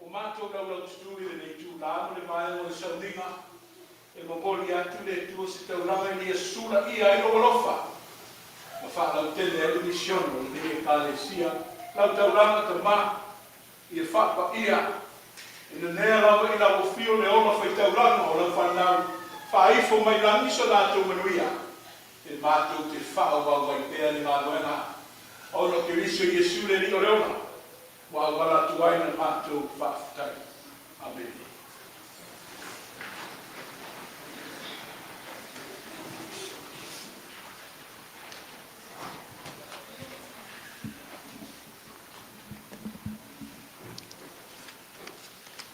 Ua matou laulaututu i lenei itula ma le vaega o le sauniga, e momoli atu i le Atua se taulaga ina ia sulaia ai lou alofa ma faalautele ai le misione o lenei Ekalesia. Lau taulaga tama ia faapaia, e nanea lava i lau afio le ola faitaulaga o lau fanau, faaifo mai lagi so latou manuia, e matou te faaauau ai pea le galuega, ona o Keriso Iesu le Alii o le ola, ua auala atu ai la matou faafetai. Amene.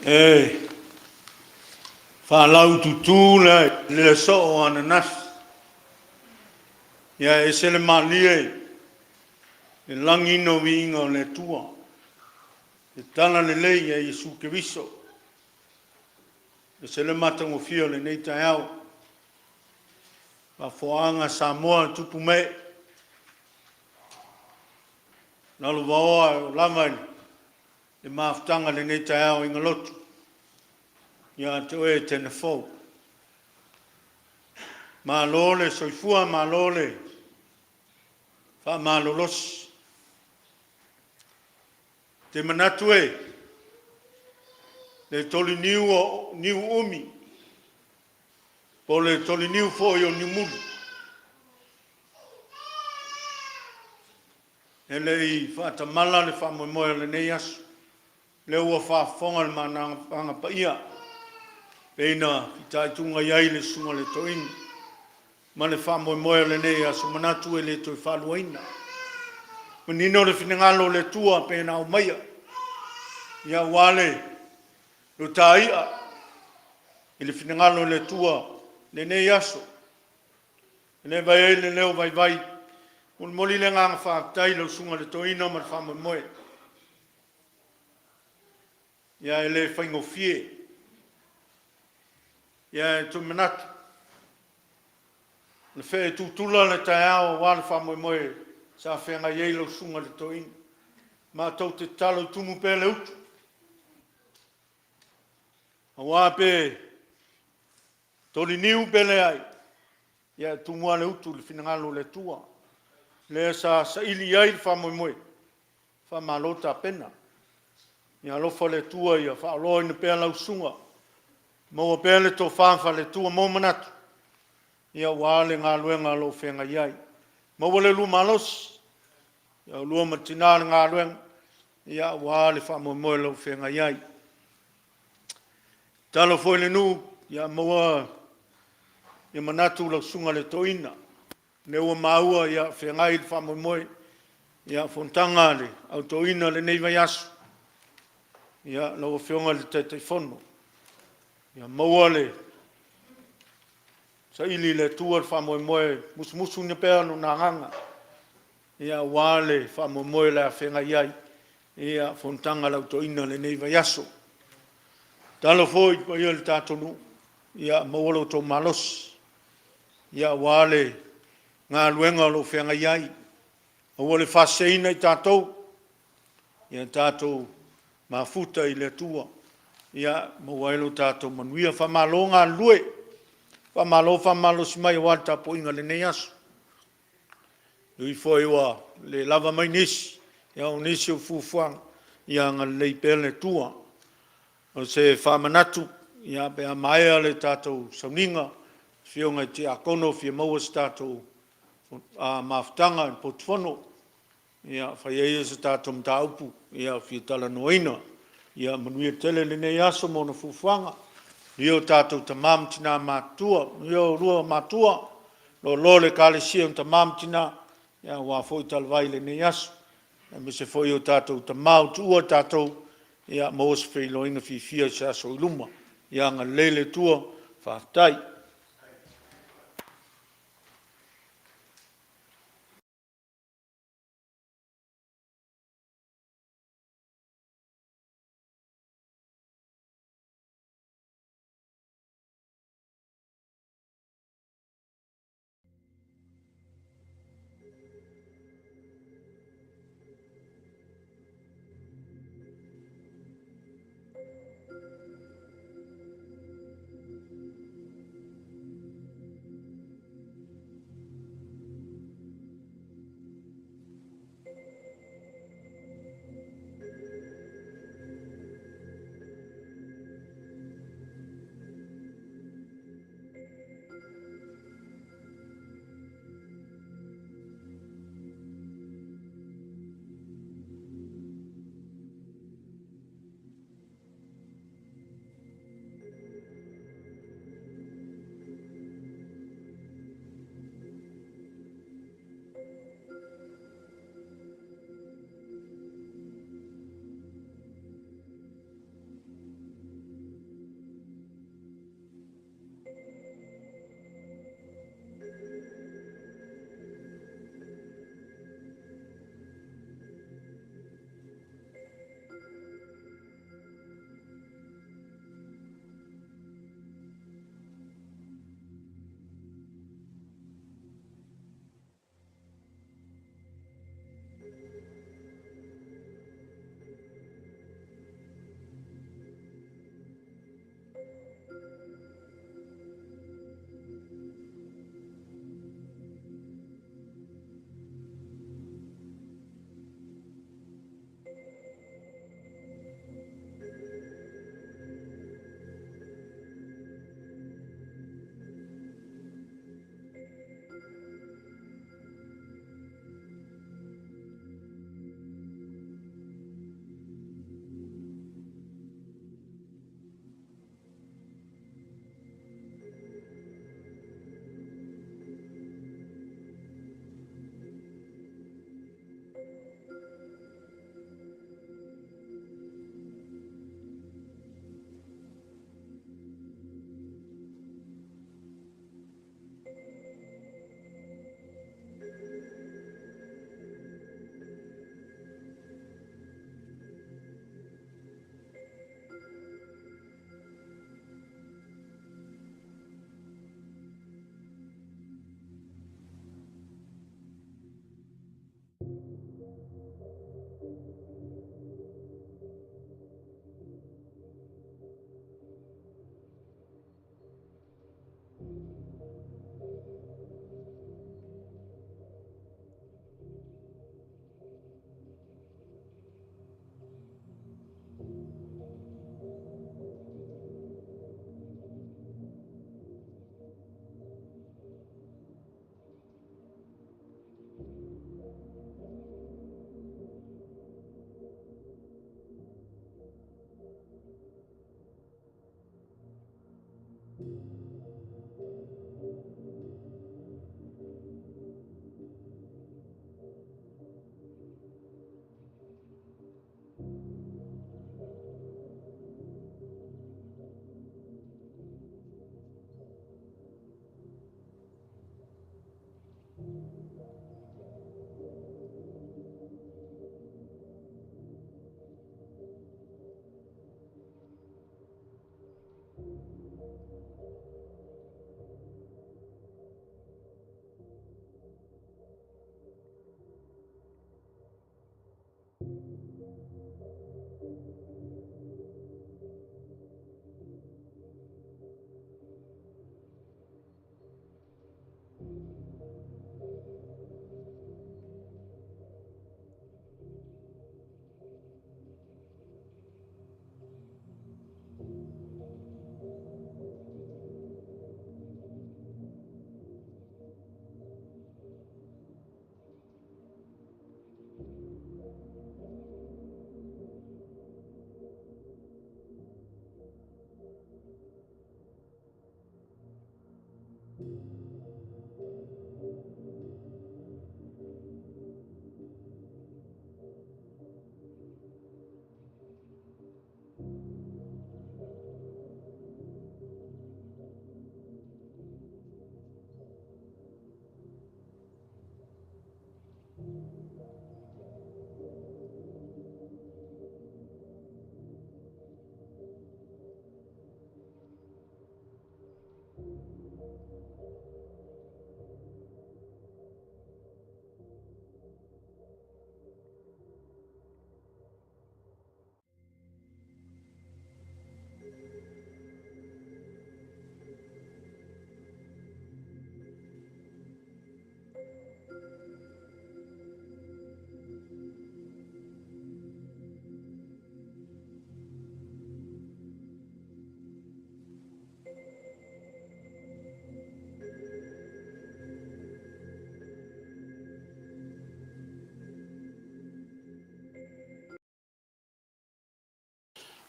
E faalaututu le le soo o ananafi, ia e ese le malie le lagiina o viiga o le Atua, le talalelei ia Iesu Keriso. Ese le matagofie o lenei taeao, faafofogaaga a Samoa tupu ma ee, lalovaoa e oo lava i le mafutaga i lenei taeao i galotu ia te oe Tenafou. Malo le soifua malo le faamalolosi. Ou te manatu e le toliniu o niuumi po o le toliniu foi o niumulu, e le i faatamala le faamoemoe o lenei aso. O lea ua faafofoga le maga paia pei ona fitaituga i ai le susuga i le toeaina ma le faamoemoe o lenei aso, manatu e le toe faaluaina. Manino le finagalo o le Atua pei ona aumaia, ia aua le tai'a i le finagalo o le Atua i lenei aso. E le avea ai le leo vaivai, e molimoli le agaga faafetai i lau Susuga i le Toeaina ma le faamoemoe. Ia e le faigofie. Ia e tomanatu, na fee tutula le taeao aua le faamoemoe sa feagai ai lau Susuga i le Toeaina. Matou te tatalo e tumu pea le utu, aua pe toliniu pe leai, ia e tumu lava le utu i le finagalo o le Atua, lea sa saili i ai le faamoemoe, faamalo tapena. Ia alofa le Atua ia faaoloaina pea lau susuga, maua pea le tofa faale-Atua mo manatu, ia aua le galuega o lo o feagai ai. Maua le lua malosi, oulua ma le tina o le galuega, ia aua le faamoemoe o lo o feagai ai. Tatalo foi le nuu, ia maua ni manatu lau susuga i le toeaina, lea ua maua o feagai le faamoemoe, ia fonotaga a le Au Toeaina i lenei vaiaso. Ia lau Afioga i le Taitaifono, ia maua le saili i le Atua le faamoemoe, musumusuina pea Lona Agaga aua le faamoemoe o le a feagai ai fonotaga a le Au Toeaina i lenei vaiaso. Tatalo foi i le paia o le tatou nuu, ia maua lo outou malosi aua le galuega o lo o feagai ai. Aua le faaseseina i tatou, ia tatou mafuta i le Atua ia maua ai lo tatou manuia. Faamalo galulue, faamalo faamalolosi mai aua le tapuaiga i lenei aso. E ui foi ua le lava mai nisi, ia o nisi o fuafuaga, ia agalelei pea le Atua. O se faamanatu, ia pe a maea le tatou sauniga, afioga i Tiakono fia maua se tatou mafutaga i le potu fono, ia fai ai ia se tatou mataupu e fia talanoaina. Ia manuia tele lenei aso ma ona fuafuaga. Manuia o tatou tama ma tina matutua, manuia oulua matua, loaloa o le Ekalesia i tama ma tina, aua foi talavai i lenei aso, aemaise foi o tatou tama ua tuua i tatou, ia maua se feiloaiga fiafia i se aso oi luma. Ia agalelei le Atua, faafetai.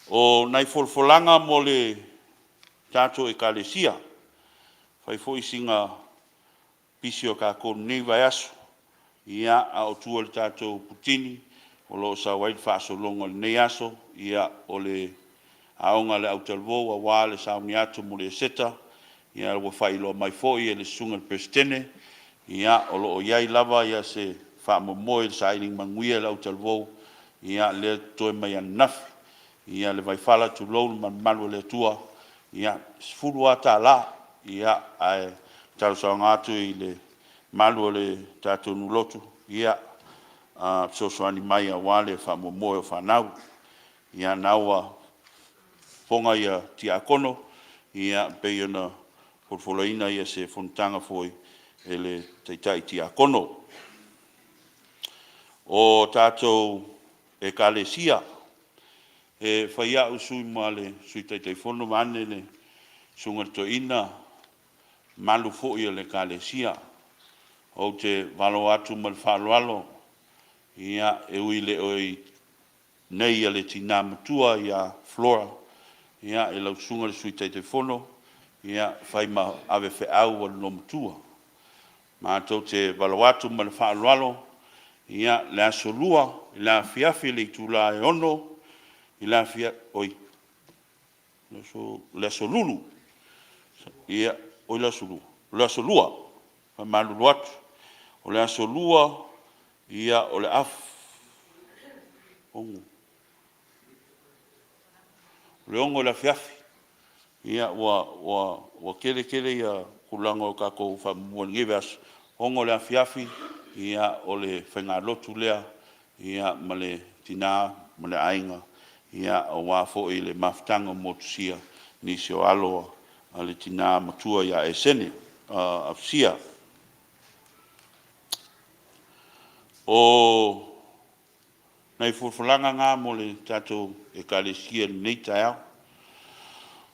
O nai folafolaga mo le tatou Ekalesia, fai foi sina pisi o tatou i lenei vaiaso, ia, a o tua i le tatou putini o lo o sau ai le faasologa o lenei aso, ia, o le aoga a le autalavou aua le sauni atu mo le Eseta, ia ua faailoa mai foi e le Susuga i le Peresetene, ia, o lo o i ai lava se faamoemoe i le sailiga manuia i le autalavou, lea e totoe mai ananafi. Ia, le Vaifala tulou le malumalu o le Atua, ia, e $10 lava, ae talosaga atu i le mamalu o le tatou nuu lotu, ia fesoasoani mai aua le faamoemoe o fanau. Ia na ua fofoga ia tiakono, ia pei ona folafolaina ia se fonotaga foi e le taitai tiakono. O tatou Ekalesia, e fai au sui ma le Sui Taitaifono vaeane le susuga i le toeaina, mamalu foi o le Ekalesia. Ou te valo atu ma le faaaloalo, ia, e ui e le o i inei le tina matua ia Flora, ia, i lau susuga i le Sui Taitaifono, ia, fai ma ave feau a le olomatua. Matou te valo atu ma le faaaloalo, ia, le Aso Lua i le afiafi i le itula e 6:00 i le afiafi, oi, le Aso Lulu, ia, oi le Aso Lua? O le Aso Lua, e faamalulu atu. O le Aso Lua, o le a 6:00 i le afiafi. Ia, ua tele tele tulaga o tatou faamoemoe i lenei vaiaso, 6:00 i le afiafi, o le faigalotu lea ma le tina ma le aiga aua foi le mafutaga motusia a nisi o alo a le tina matua ia Esene Afusia. O nai folafolaga na mo le tatou Ekalesia i lenei taeao.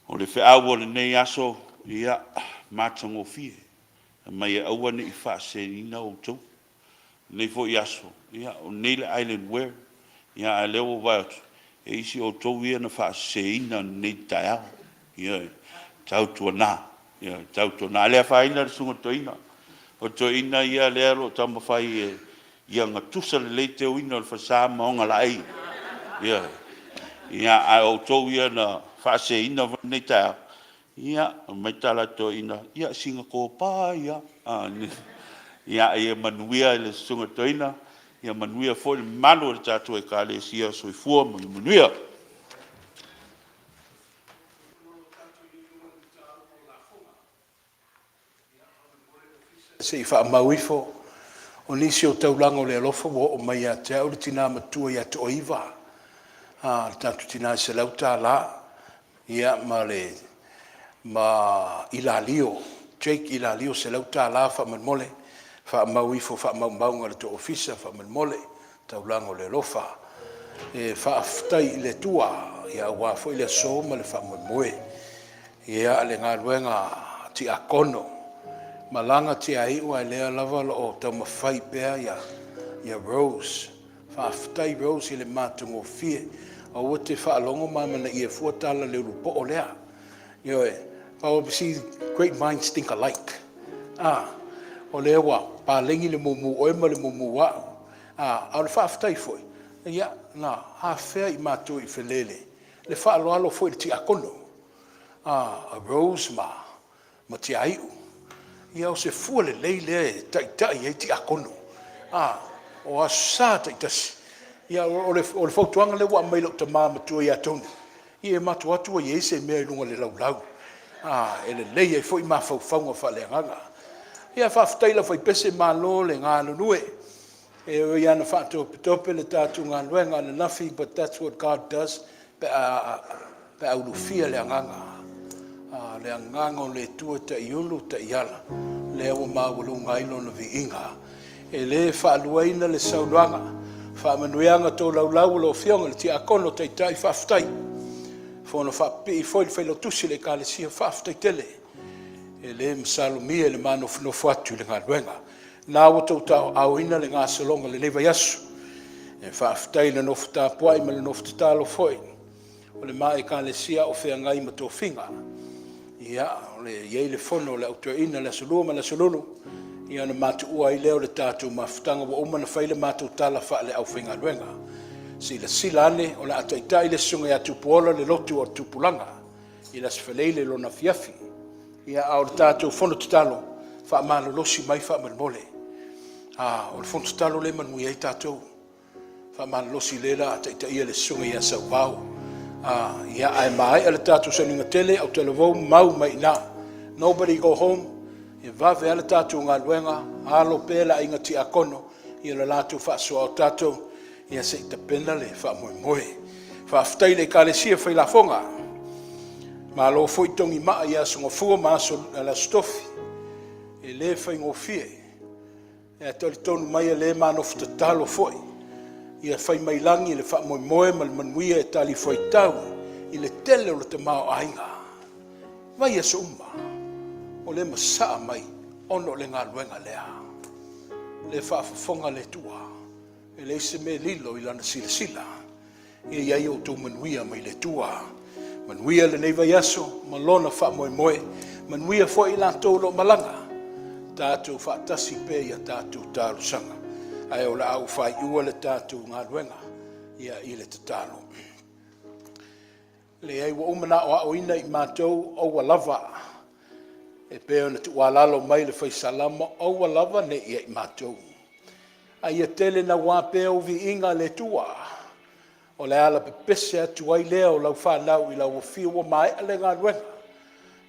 O le feau o lenei aso, ia matagofie, fai mai e aua ne i faaseseina outou. O lenei foi aso, o nei le island wear, a o lea ua ou vaai atu, e i ai isi o outou ia na faaseseina i lenei taeao. Ioe. Tautuana, tautuana, ae le afaina le susuga i le toeaina. O le toeaina ia lea o lo o taumafai ia gatusa lelei le teuina o le falesa ma ogalaei. Ioe. Ia, a o outou ia na faaseseina foi lenei taeao, ia, fai mai le tala a le toeaina, ia sina topa ai lava. Ia manuia le susuga i le toeaina, ia manuia foi le mamalu o le tatou Ekalesia. Soifua ma ia manuia. Se i faamau ifo, o nisi o taulaga o le alofa ua oo mai ia te au le tina matua ia Toaiva, le tatou tina e $100, ia ma Ilalio Jake Ilalio e $100 faamolemole. Faamau ifo i faamaumauga a le tou ofisa faamolemole, taulaga o le alofa. E faafetai i le Atua aua foi le aso ma le faamoemoe. Ia, le galuega a tiakono, malaga Tiaiu a o lea lava o lo o taumafai pea Rose. Faafetai Rose i le matagofie. Aua e te faalogo ma amanaia fua tala a le ulupoo lea. Ioe. See, great minds think alike. A, o lea ua paleni le mumu o oe ma le mumu o au. A o le faafetai foi, ia, na afea i matou i Felele le faaaloalo foi i le tiakono a Rose ma Tiaiu. Ia o se fua lelei lea e taitai ai tiakono, a, o Aso Sa taitasi. Ia o le fautuaga lea ua aumai e lou tama matua ia Tony, ia matou o atu ua i ai se mea i luga o le laulau e lelei ai foi mafaufauga faaleagaga. Ia faafetai i le aufaipese, malo le galulue. E ui lava ina faatopetope le tatou galuega ananafi, but that's what God does pe a ulufia le Agaga. O le Agaga o le Atua e taiulu taiala, lea ua maualuga ai Lona viiga. E le faaluaina le saunoaga, faamanuiaga tolaulau a lau Afioga i le Tiakono Taitai, faafetai. Fonofaapipii foi le Failautusi o le Ekalesia, faafetai tele. E le masalomia i le ma nofonofo atu i le galuega. O lena ua outou tauaaoina le gasologa o lenei vaiaso. E faafetai i le nofo tapuai ma le nofo tatalo foi o le ma Ekalesia a o feagai ma tofiga. Ia, e i ai le fono a le Au Toeaina i le Aso Lua ma le Aso Lulu, ia ona matuua ai lea o le tatou mafutaga. Ua uma ona fai le matou tala faale-aufaigaluega. Silasila ane o le a taitai le Susuga ia Tupuola le lotu a le Tupulaga i le Aso Faraile i lona afiafi. Ia, a o le tatou fono tatalo, faamalolosi mai faamolemole. A, o le fono tatalo lea e manuia ai tatou. Faamalolosi o lea o le a taitaia e le Susuga ia Sauvao. Ia, ae maea le tatou sauniga tele, autalavou, mau mai i ina. Nobody go home. E vave lava le tatou galuega, alo pea le aiga tiakono. Ia le latou faasoa o tatou, ia se i tapena le faamoemoe. Faafetai i le Ekalesia Failafoga, malo foi togimaa i Aso Gafua ma le Aso Tofi, e le faigofie. Ae talitonu mai o lea e ma nofo tatalo foi, ia fai mai lagi le faamoemoe ma le manuia e talifuaitau i le tele o le tamaoaiga. Vaiaso uma, o lea e masaa mai ona o le galuega lea. O lea e faafofoga le Atua, e leai se mea e lilo i Lana silasila. Ia i ai outou manuia mai le Atua. Manuia lenei vaiaso ma lona faamoemoe, manuia foi i latou o lo o malaga, tatou faatasi pea i a tatou talosaga. Ae o le a ou faaiua le tatou galuega i le tatalo. Leai, ua uma ona aoaoina i matou, aua lava, e pei ona tuualalo mai le Fai Salamo, aua lava ne i ia i matou, a ia tele naua pea ou viiga le Atua, o le ala pepese atu ai lea o lau fanau i lau afio ua maea le galuega.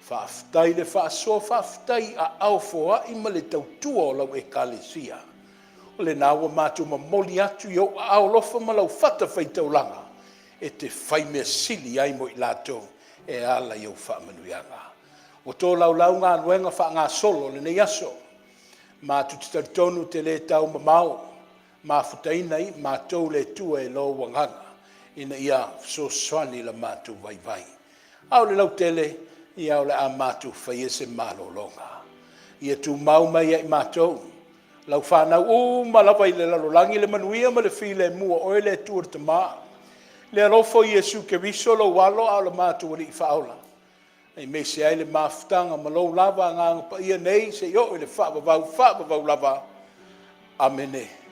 Faafetai le faasoa, faafetai i aao foai ma le tautua o lau Ekalesia. O lena ua matou momoli atu i ou aao alofa ma lau fatafaitaulaga e te fai mea sili ai mo i latou e ala i au faamanuiaga. Ua tolaulau galuega faagasolo o lenei aso, matou te talitonu e te le tau mamao mafutaina i matou le Atua i lou Agaga ina ia fesoasoani i la matou vaivai. A o le lautele, ia o le a matou faia se malologa. Ia tumau mai ia i matou, lau fanau uma lava i le lalolagi le manuia ma le filemu o oe le Atua le Tama, le alofa o Iesu Keriso lou Alo a o le matou Alii Faaola, aemaise ai le mafutaga ma lou lava Agaga Paia nei seia oo i le faavavau, faavavau lava. Amene.